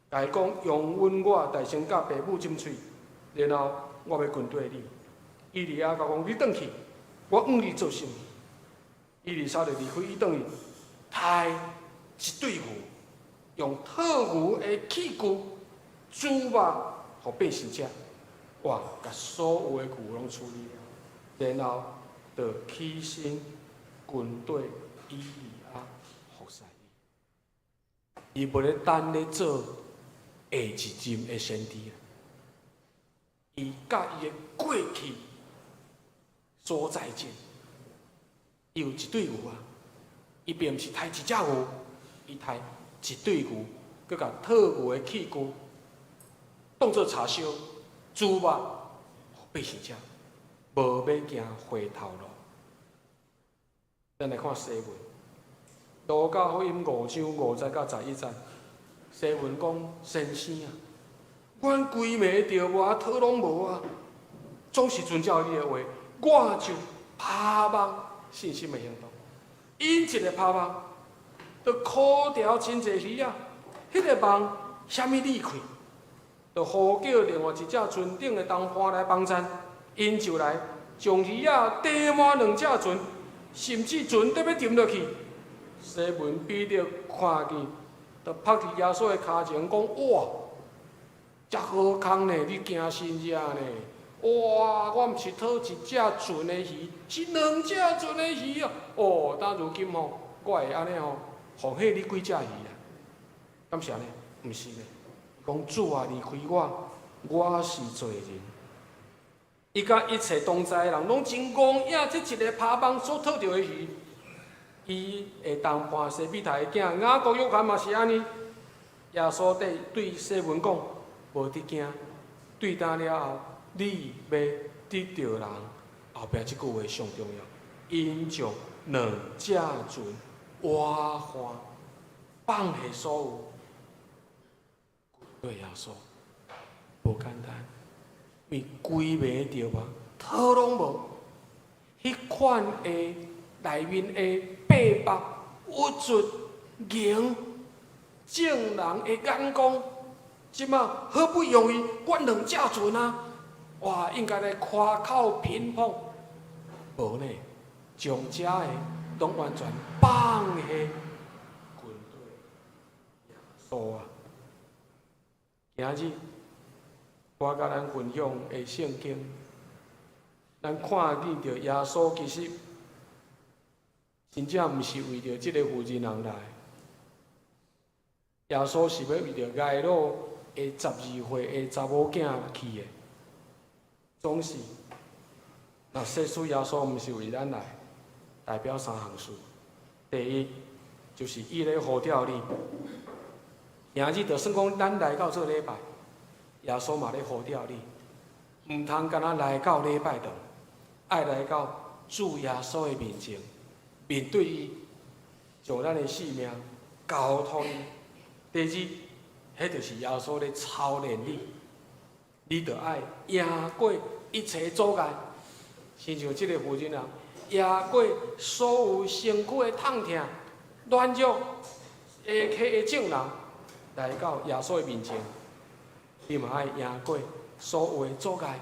[SPEAKER 3] 共伊講容允我代先佮爸母斟喙，然後我欲跟綴你。以利亞共講，你轉去，我向你做啥物？以利沙就離開伊轉去，刣一對牛，用討牛的器具煮肉，予百姓食。哇！共所有的牛攏處理了，然後就起身跟綴以利亞服侍伊。伊無咧等咧做下一任的先知，伊佮伊的過去說再見。伊有一對牛啊，伊並毋是刣一隻牛，伊刣一對牛，閣共討牛的器具當做柴燒。煮肉，予百姓食，無欲行回頭路。咱來看西門，路加福音5章5節到11節，西門講：先生啊，阮規暝釣無討攏無啊，總是遵照你的話，我就拋網，信心的行動。𪜶一个拋網，就箍牢真濟魚仔，彼个網啥物利氣？就呼叫另外一隻船頂的同伴來幫贊，𪜶就來將魚仔缀滿兩隻船，甚至船都欲沉落去。西門彼得看見，就拍佇耶穌的跤前講：哇，遮好康呢！你行神跡呢？哇！我毋是討一隻船的魚，是兩隻船的魚啊！哦，當如今吼，我會按呢吼，奉獻你幾隻魚啊？敢是按呢？毋是呢。講主啊，離開我，我是罪人。伊佮一切同在的人攏真戇影，這一个拋網所討著的魚，伊的同伴西庇太的囝雅各約翰嘛是按呢。耶穌對對西門講：無得驚，對今了後，你欲得著人。後壁這句話上重要，𪜶將兩隻船活泛，放下所有。對耶穌無簡單，因為規暝著網，討攏無。彼款的內面的逼迫、鬱卒、硬，眾人的眼光，這馬好不容易，阮兩隻船啊，哇，應該來誇口評捧，無呢，將這的攏完全放下，跟綴耶穌啊！今日我佮咱分享的聖經，咱看見著耶穌其實真正毋是為著這个婦人人來，耶穌是欲為著該魯的12歲的查某囝去的。總是，若說出耶穌毋是為咱來，代表三項事。第一，就是伊咧呼召你。今日就算講咱來到做禮拜，耶穌嘛咧呼召你，毋通干焦來到禮拜堂，愛來到主耶穌的面前，面對伊，將咱的性命交託伊。第二，彼就是耶穌咧操練你，你著愛贏過一切阻礙，親像這个婦人啊，贏過所有身軀的痛疼、軟弱、下溪的眾人。來到耶穌的面前，你嘛愛贏過所有的阻礙，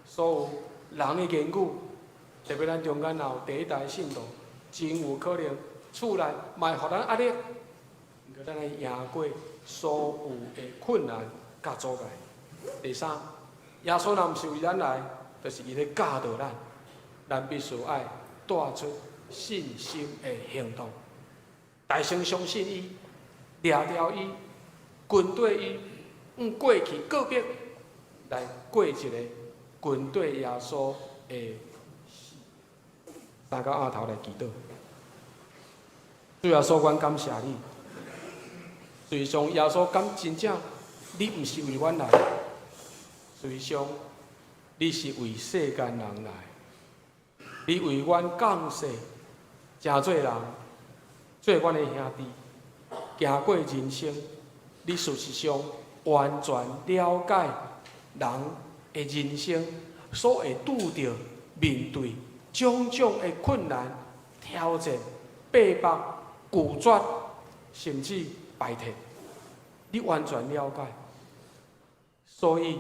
[SPEAKER 3] 所有人的言語，特別咱中間若有第一代信徒，真有可能厝內嘛會予咱壓力，毋過咱愛贏過所有的困難佮阻礙。第三，耶穌若毋是為咱來，就是伊咧教導咱，咱必須愛帶出信心的行動，大聲相信伊，掠牢伊。跟綴伊，向過去告別，來過一个跟綴耶穌的死。三個阿頭來祈禱。主耶穌，阮感謝你。事實上，耶穌敢真正，你毋是為阮來，事實上，你是為世間人來。你為阮降世，成做人，做阮的兄弟，行過人生。你事實上完全了解人的人生所會拄著面對種種的困難、挑戰、逼迫、拒絕，甚至敗退，你完全了解。所以，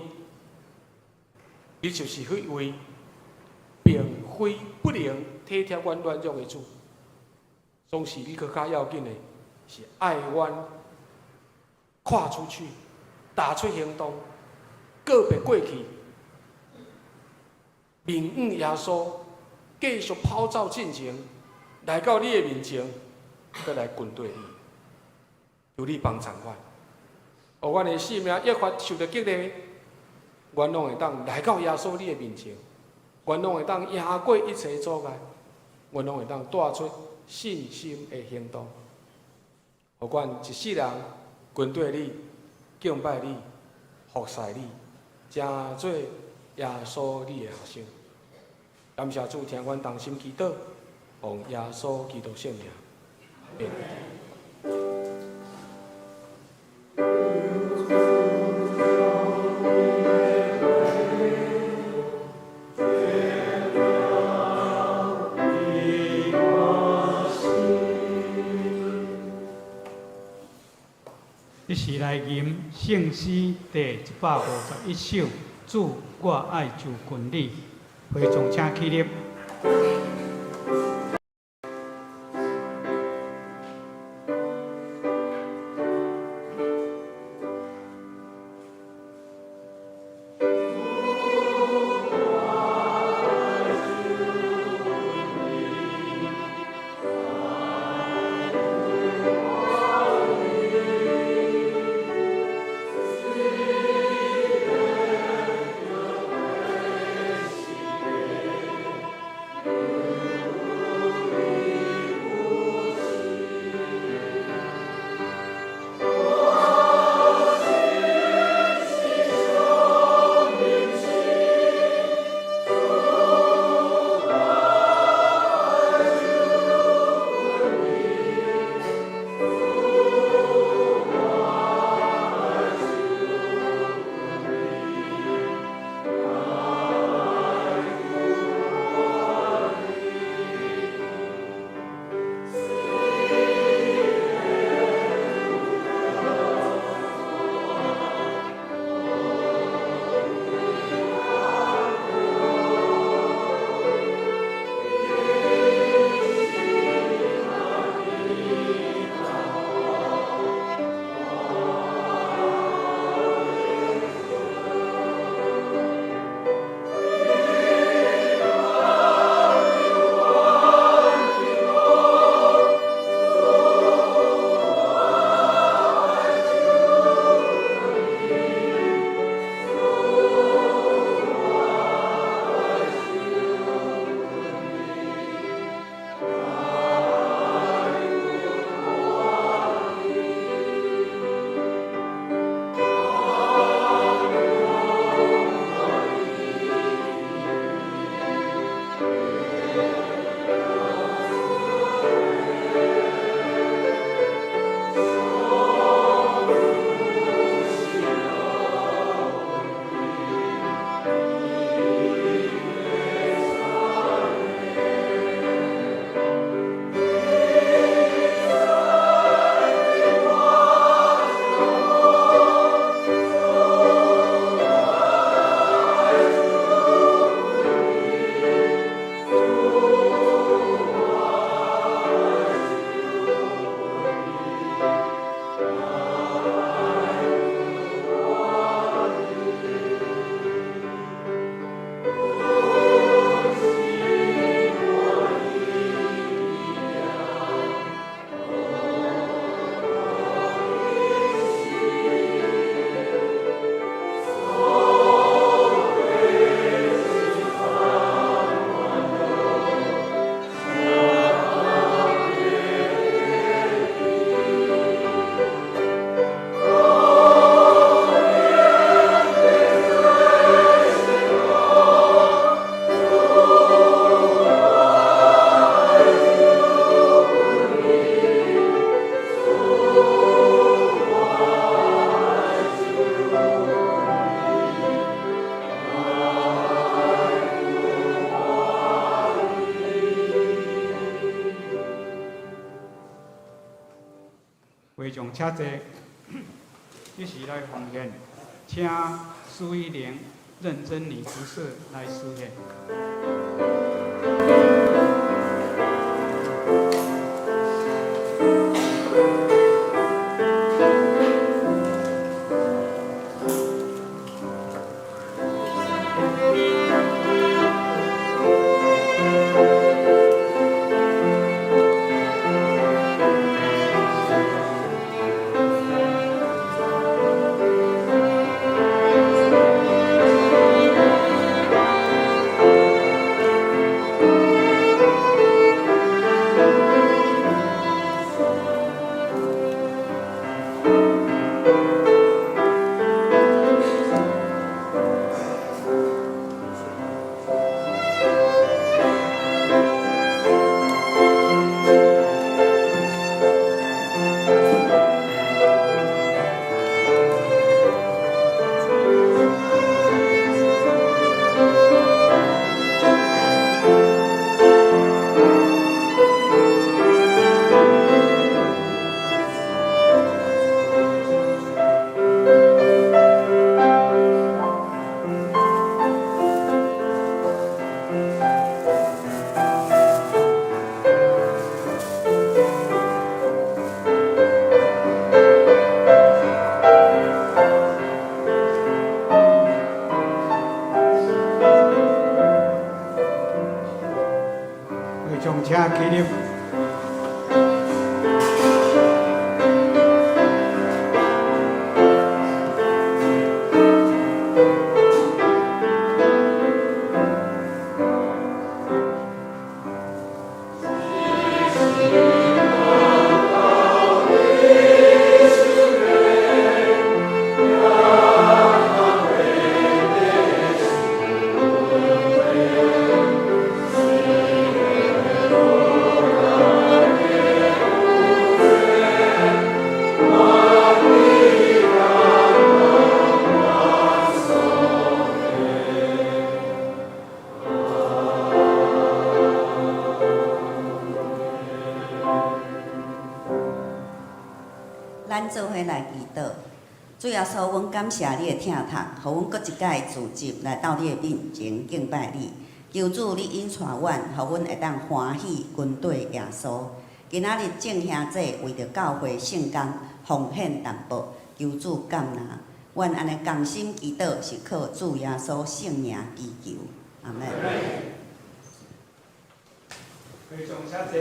[SPEAKER 3] 你就是彼位並非不能體貼阮軟弱的主。總是你閣較要緊的是愛阮跨出去，踏出行動，告別過去，面向耶穌，繼續跑走進前，來到你的面前，閣來跟綴你，求你幫贊阮，予阮的生命越發受著激勵，阮攏會當來到耶穌你的面前，阮攏會當贏過一切阻礙，阮攏會當帶出信心的行動，予阮一世人跟綴你，敬拜你，服侍你，成做耶穌你的學生。感謝主，聽阮同心祈禱，奉耶穌基督聖名。阿們。
[SPEAKER 2] 這是來吟聖詩第151首，主，我愛就近你。會眾請起立。請坐，這時來奉獻，請蘇玉玲認真女執事來司獻。會眾請起立。
[SPEAKER 4] 咱做伙來祈禱，主耶穌，阮感謝你的疼痛，予阮閣一擺聚集來到你的面前敬拜你。求主你引帶阮，予阮會當歡喜跟綴耶穌。今仔日眾兄弟為著教會聖工奉獻淡薄，求主感納。阮按呢同心祈禱，是靠主耶穌聖名祈求，阿們。
[SPEAKER 2] 會眾請坐。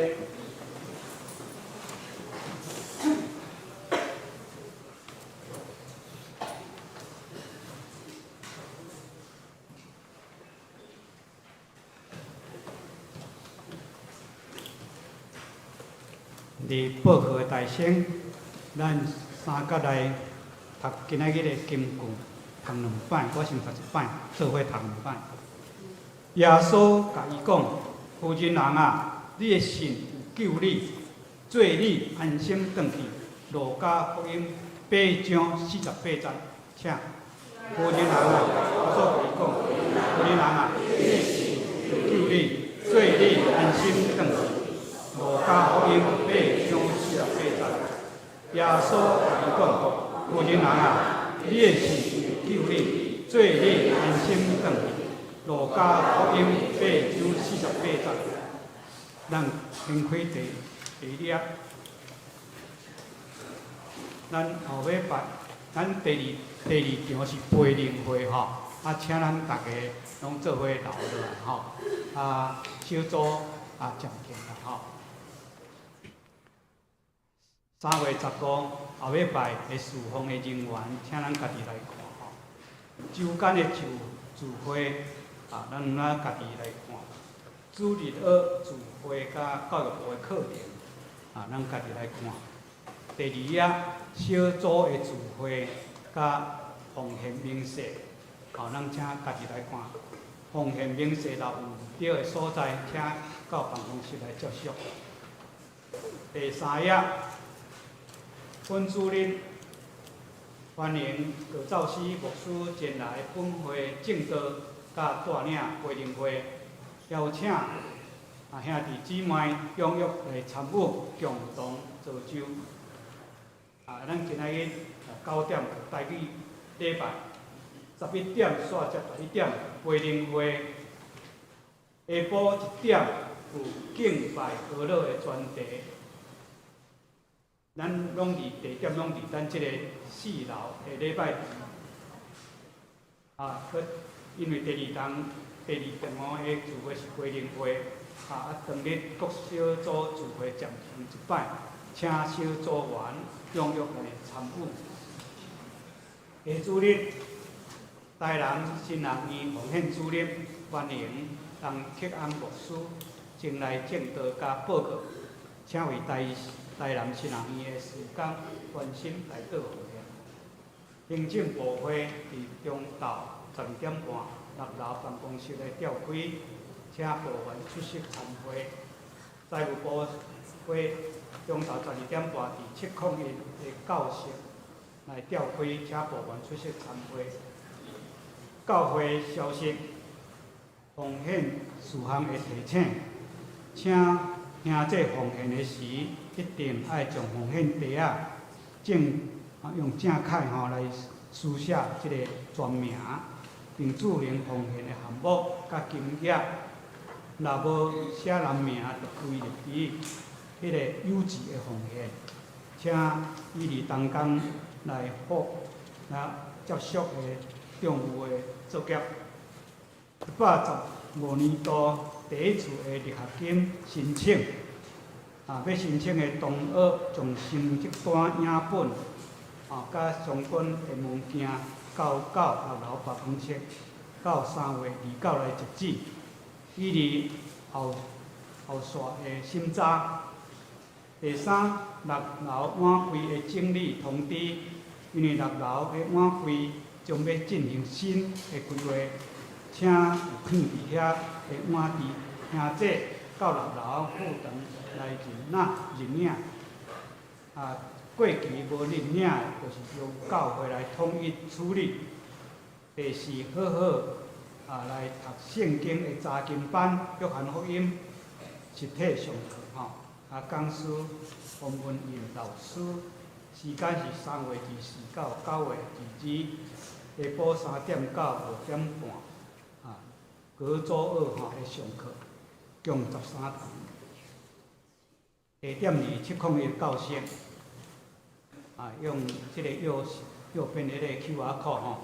[SPEAKER 2] 佇報告的大聲，咱三角來讀今仔日的金句，讀兩擺，我先讀一擺，做伙讀兩擺。耶穌共伊講：婦人人啊，你的信有救你，做你安心轉去。路加福音八章四十八節，請。婦人人啊，耶穌共伊講：婦人人啊，你的信有救你，做你安心轉去。路加福音八章四十八節，耶穌共伊講：婦人人啊，你的信有救你，做你安心轉去。路加福音八章四十八節，咱掀開第二頁，咱後尾擺，咱第二場是培靈會吼，啊，請咱逐家攏做伙留落來吼，啊，小組啊暫停啦吼。3月15後尾拜的事奉的人員，請咱家己來看吼。週間的聚會啊，咱咱家己來看。主日學聚會佮教育部的課程啊，咱家己來看。第二頁小組的聚會佮奉獻明細，吼，咱請家己來看。奉獻明細若有毋對的所在，請到辦公室來接觸。第三頁，本主日歡迎郭肇師牧師前來本會證道，佮帶領培靈會，邀請啊兄弟姊妹踴躍來參與，共同造就。啊，咱今仔日9點台語禮拜，11點煞接11點培靈會，下晡1點有敬拜歌樂的專題。咱攏佇地點攏佇咱這個四樓的禮拜堂。啊，閣因為第二堂、第二堂的聚會是培靈會，啊，當日各小組聚會暫停一擺，請小組員踴躍來參與。下主日，台南神學院奉獻主任歡迎陳克安牧師前來證道佮報告，請為台南神學院的事工關心代禱奉獻。行政部會佇中晝12點半六樓辦公室來召開，請部員出席參會。財務部會中晝12點半佇701的教室來召開，請部員出席參會。教會消息，奉獻事項的提醒，請兄弟奉獻的時，一定愛將奉獻袋仔正用正楷吼來書寫這个全名，並註明奉獻的項目佮金額。若無寫人名，就歸入佇彼个郵寄的奉獻，請以利同工來付來接觸的帳務的作業。115年度第一次的力學金申請，啊，欲申請的同學將成績單影本，啊，佮相關的文件交到六樓辦公室，到3月29來截止。以利後續的審查。第三，六樓碗櫃的整理通知，因為六樓的碗櫃將欲進行新的規劃，請有囥佇遐的碗櫃兄弟到六樓副堂來認領認領。啊，過期無認領的，就是由教會來統一處理。第四，好好啊來讀聖經的查經班，約翰福音實體上課吼。啊，講師黃文穎老師，時間是3月24到9月22，下晡3點到5點半，啊，隔週二吼來上課，共13堂。地點佇701教室，啊，用這个右邊的那個 QR code 吼。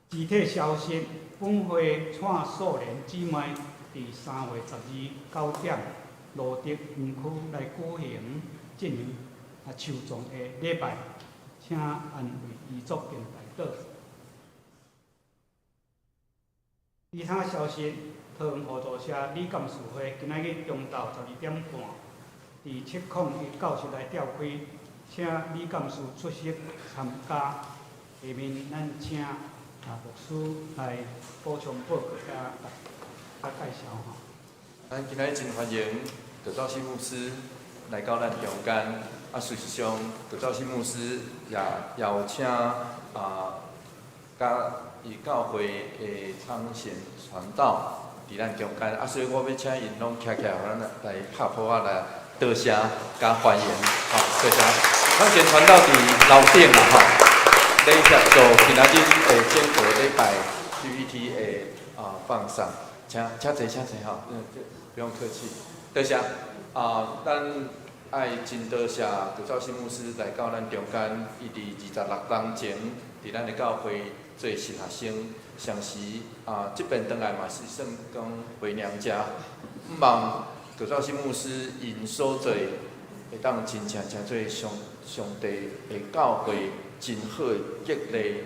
[SPEAKER 2] 肢體消息，本會蔡素蓮姊妹佇3月12 9點，蘆竹園區來舉行進行啊樹葬的禮拜，請安慰遺族並代禱。其他消息，桃園互助社理監事會今仔日中晝12點半，佇701教室來召開，請理監事出席參加。下面咱請啊牧師來補充報告佮介紹吼。
[SPEAKER 5] 咱今仔日真歡迎葛兆信牧師來到咱中間。啊，事實上，葛兆信牧師也邀請啊，佮伊教會的昌賢傳道佇咱中間。啊，所以我欲請𪜶攏徛起來，予咱來拍噗仔來多謝佮歡迎。好，多謝。昌賢傳道佇樓頂啦，吼，咧協助今仔日的整個禮拜 PPT 的啊放上，請坐，請坐吼，不用客氣。多謝。啊，咱愛真多謝葛兆信牧師來到咱中間，伊佇26冬前，佇咱的教會做神學生，同時啊，這邊轉來嘛是算講回娘家。毋望葛兆信牧師𪜶所做，會當真正成做上帝的教會真好的激勵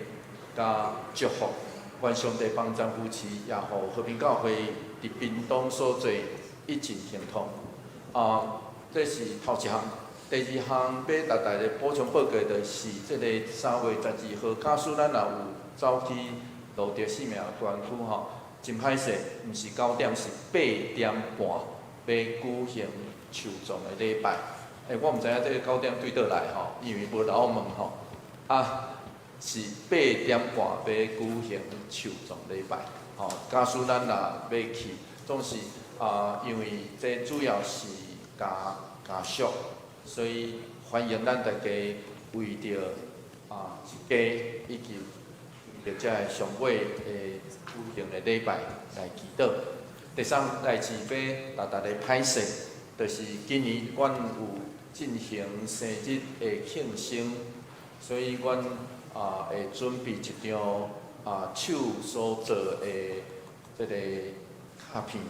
[SPEAKER 5] 佮祝福。願上帝幫贊扶持，也予和平教會佇屏東所做一盡亨通。啊，這是頭一項。第二項欲逐大家補充報告的是，這个3月12號，假使咱若有走去蘆竹四暝專區吼，真歹勢，毋是9點，是8點半，欲舉行樹葬的禮拜。欸，我毋知影這个九點對佗來吼，因為無留我問吼。啊，是八點半欲舉行樹葬禮拜。吼，假使咱若欲去，總是啊，因為這主要是家屬，所以歡迎咱大家為著一家以及為著這个上尾的舉行的禮拜來祈禱。第三代誌欲逐逐个歹勢，就是今年阮有進行生日的慶生，所以阮會準備一張手所做的這个卡片，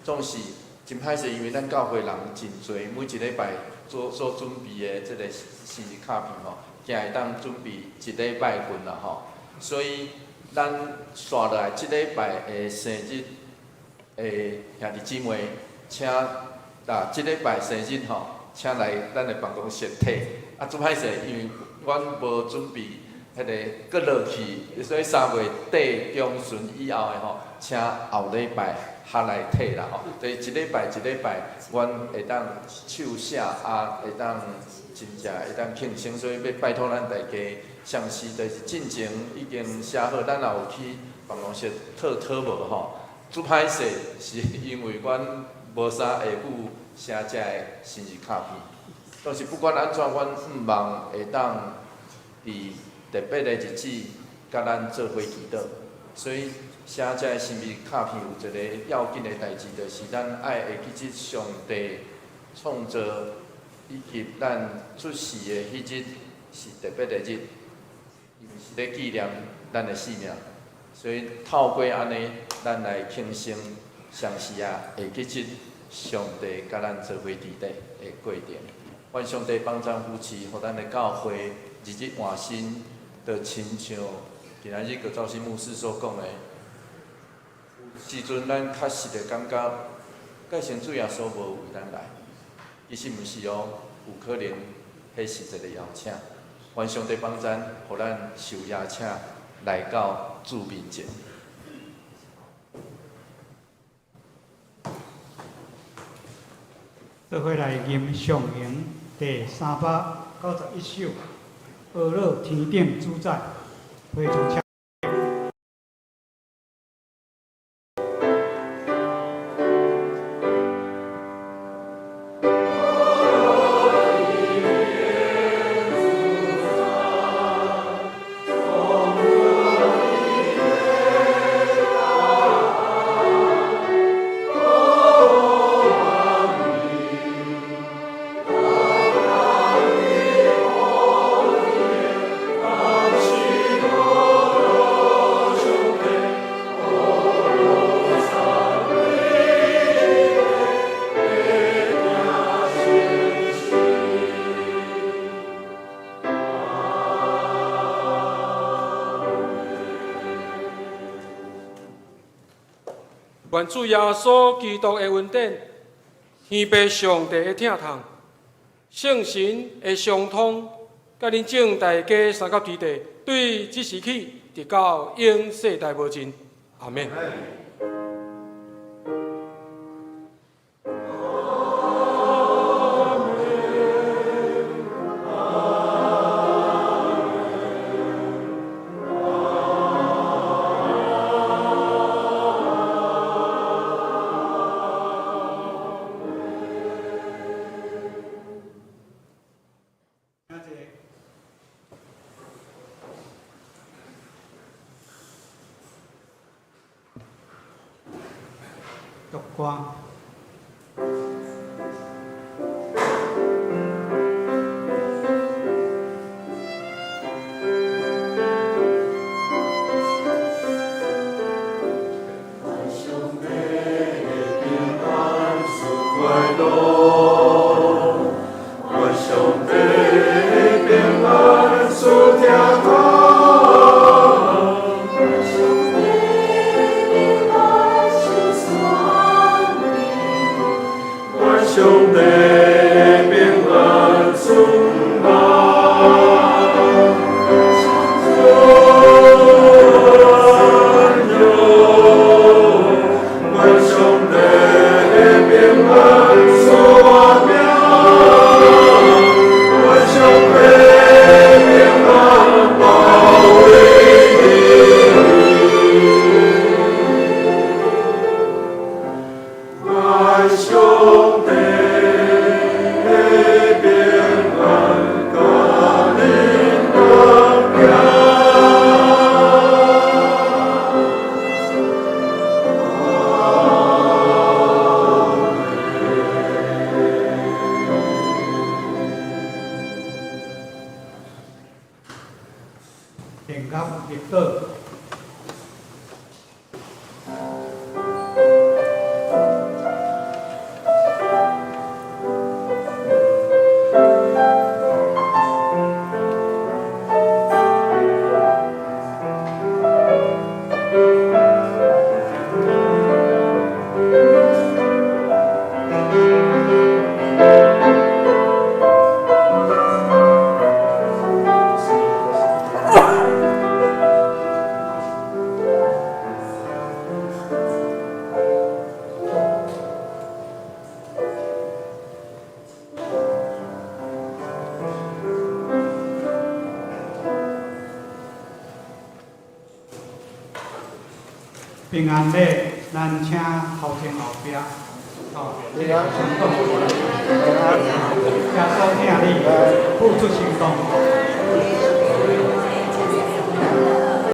[SPEAKER 5] 總是真歹勢，因為咱教會人真濟，每一禮拜所準備的這個生日卡片吼，驚會當準備一禮拜份啦吼，所以咱紲落來這禮拜的生日的兄弟姊妹，請這禮拜生日吼，請來咱的辦公室提。啊，足歹勢，因為阮無準備彼个閣落去，所以3月底中旬以後的吼，請後禮拜較來提啦吼。所以一禮拜一禮拜，阮會當手寫啊，會當真正會當慶生，所以欲拜託咱大家，相信就是進前已經寫好，咱也有去辦公室討討無吼。足歹勢是因為阮無啥會赴寫這个生日卡片。但是不管按怎，阮向望會當佇特別的日子，佮咱做伙祈禱。所以寫這个生日卡片有一个要緊的代誌，就是咱愛會記得上帝創造以及咱出世的彼日是特別的日，伊毋是咧紀念咱的性命。所以透過按呢，咱來慶生，相時啊會記得上帝佮咱做伙佇底的過程。願上帝幫贊扶持，予咱的教會日日換新，就親像今仔日郭兆新牧師所講的，有時陣咱確實會感覺，蓋成主耶穌無為咱來，其實毋是哦，有可能彼是一個邀請。願上帝幫贊，予咱受邀請來到主面前。
[SPEAKER 2] 做伙來吟上詠第391首，阿樂天頂主宰，非常請。
[SPEAKER 3] 願主耶穌基督的恩典，天父上帝的疼痛，聖神的相通，佮恁眾大家三甲基地，對這時起，直到永世代無盡。阿們。
[SPEAKER 2] 讀歌。
[SPEAKER 6] 願上帝平安賜
[SPEAKER 2] 平安禮，咱請頭前後壁。哦，平安。耶穌疼你，付出行動。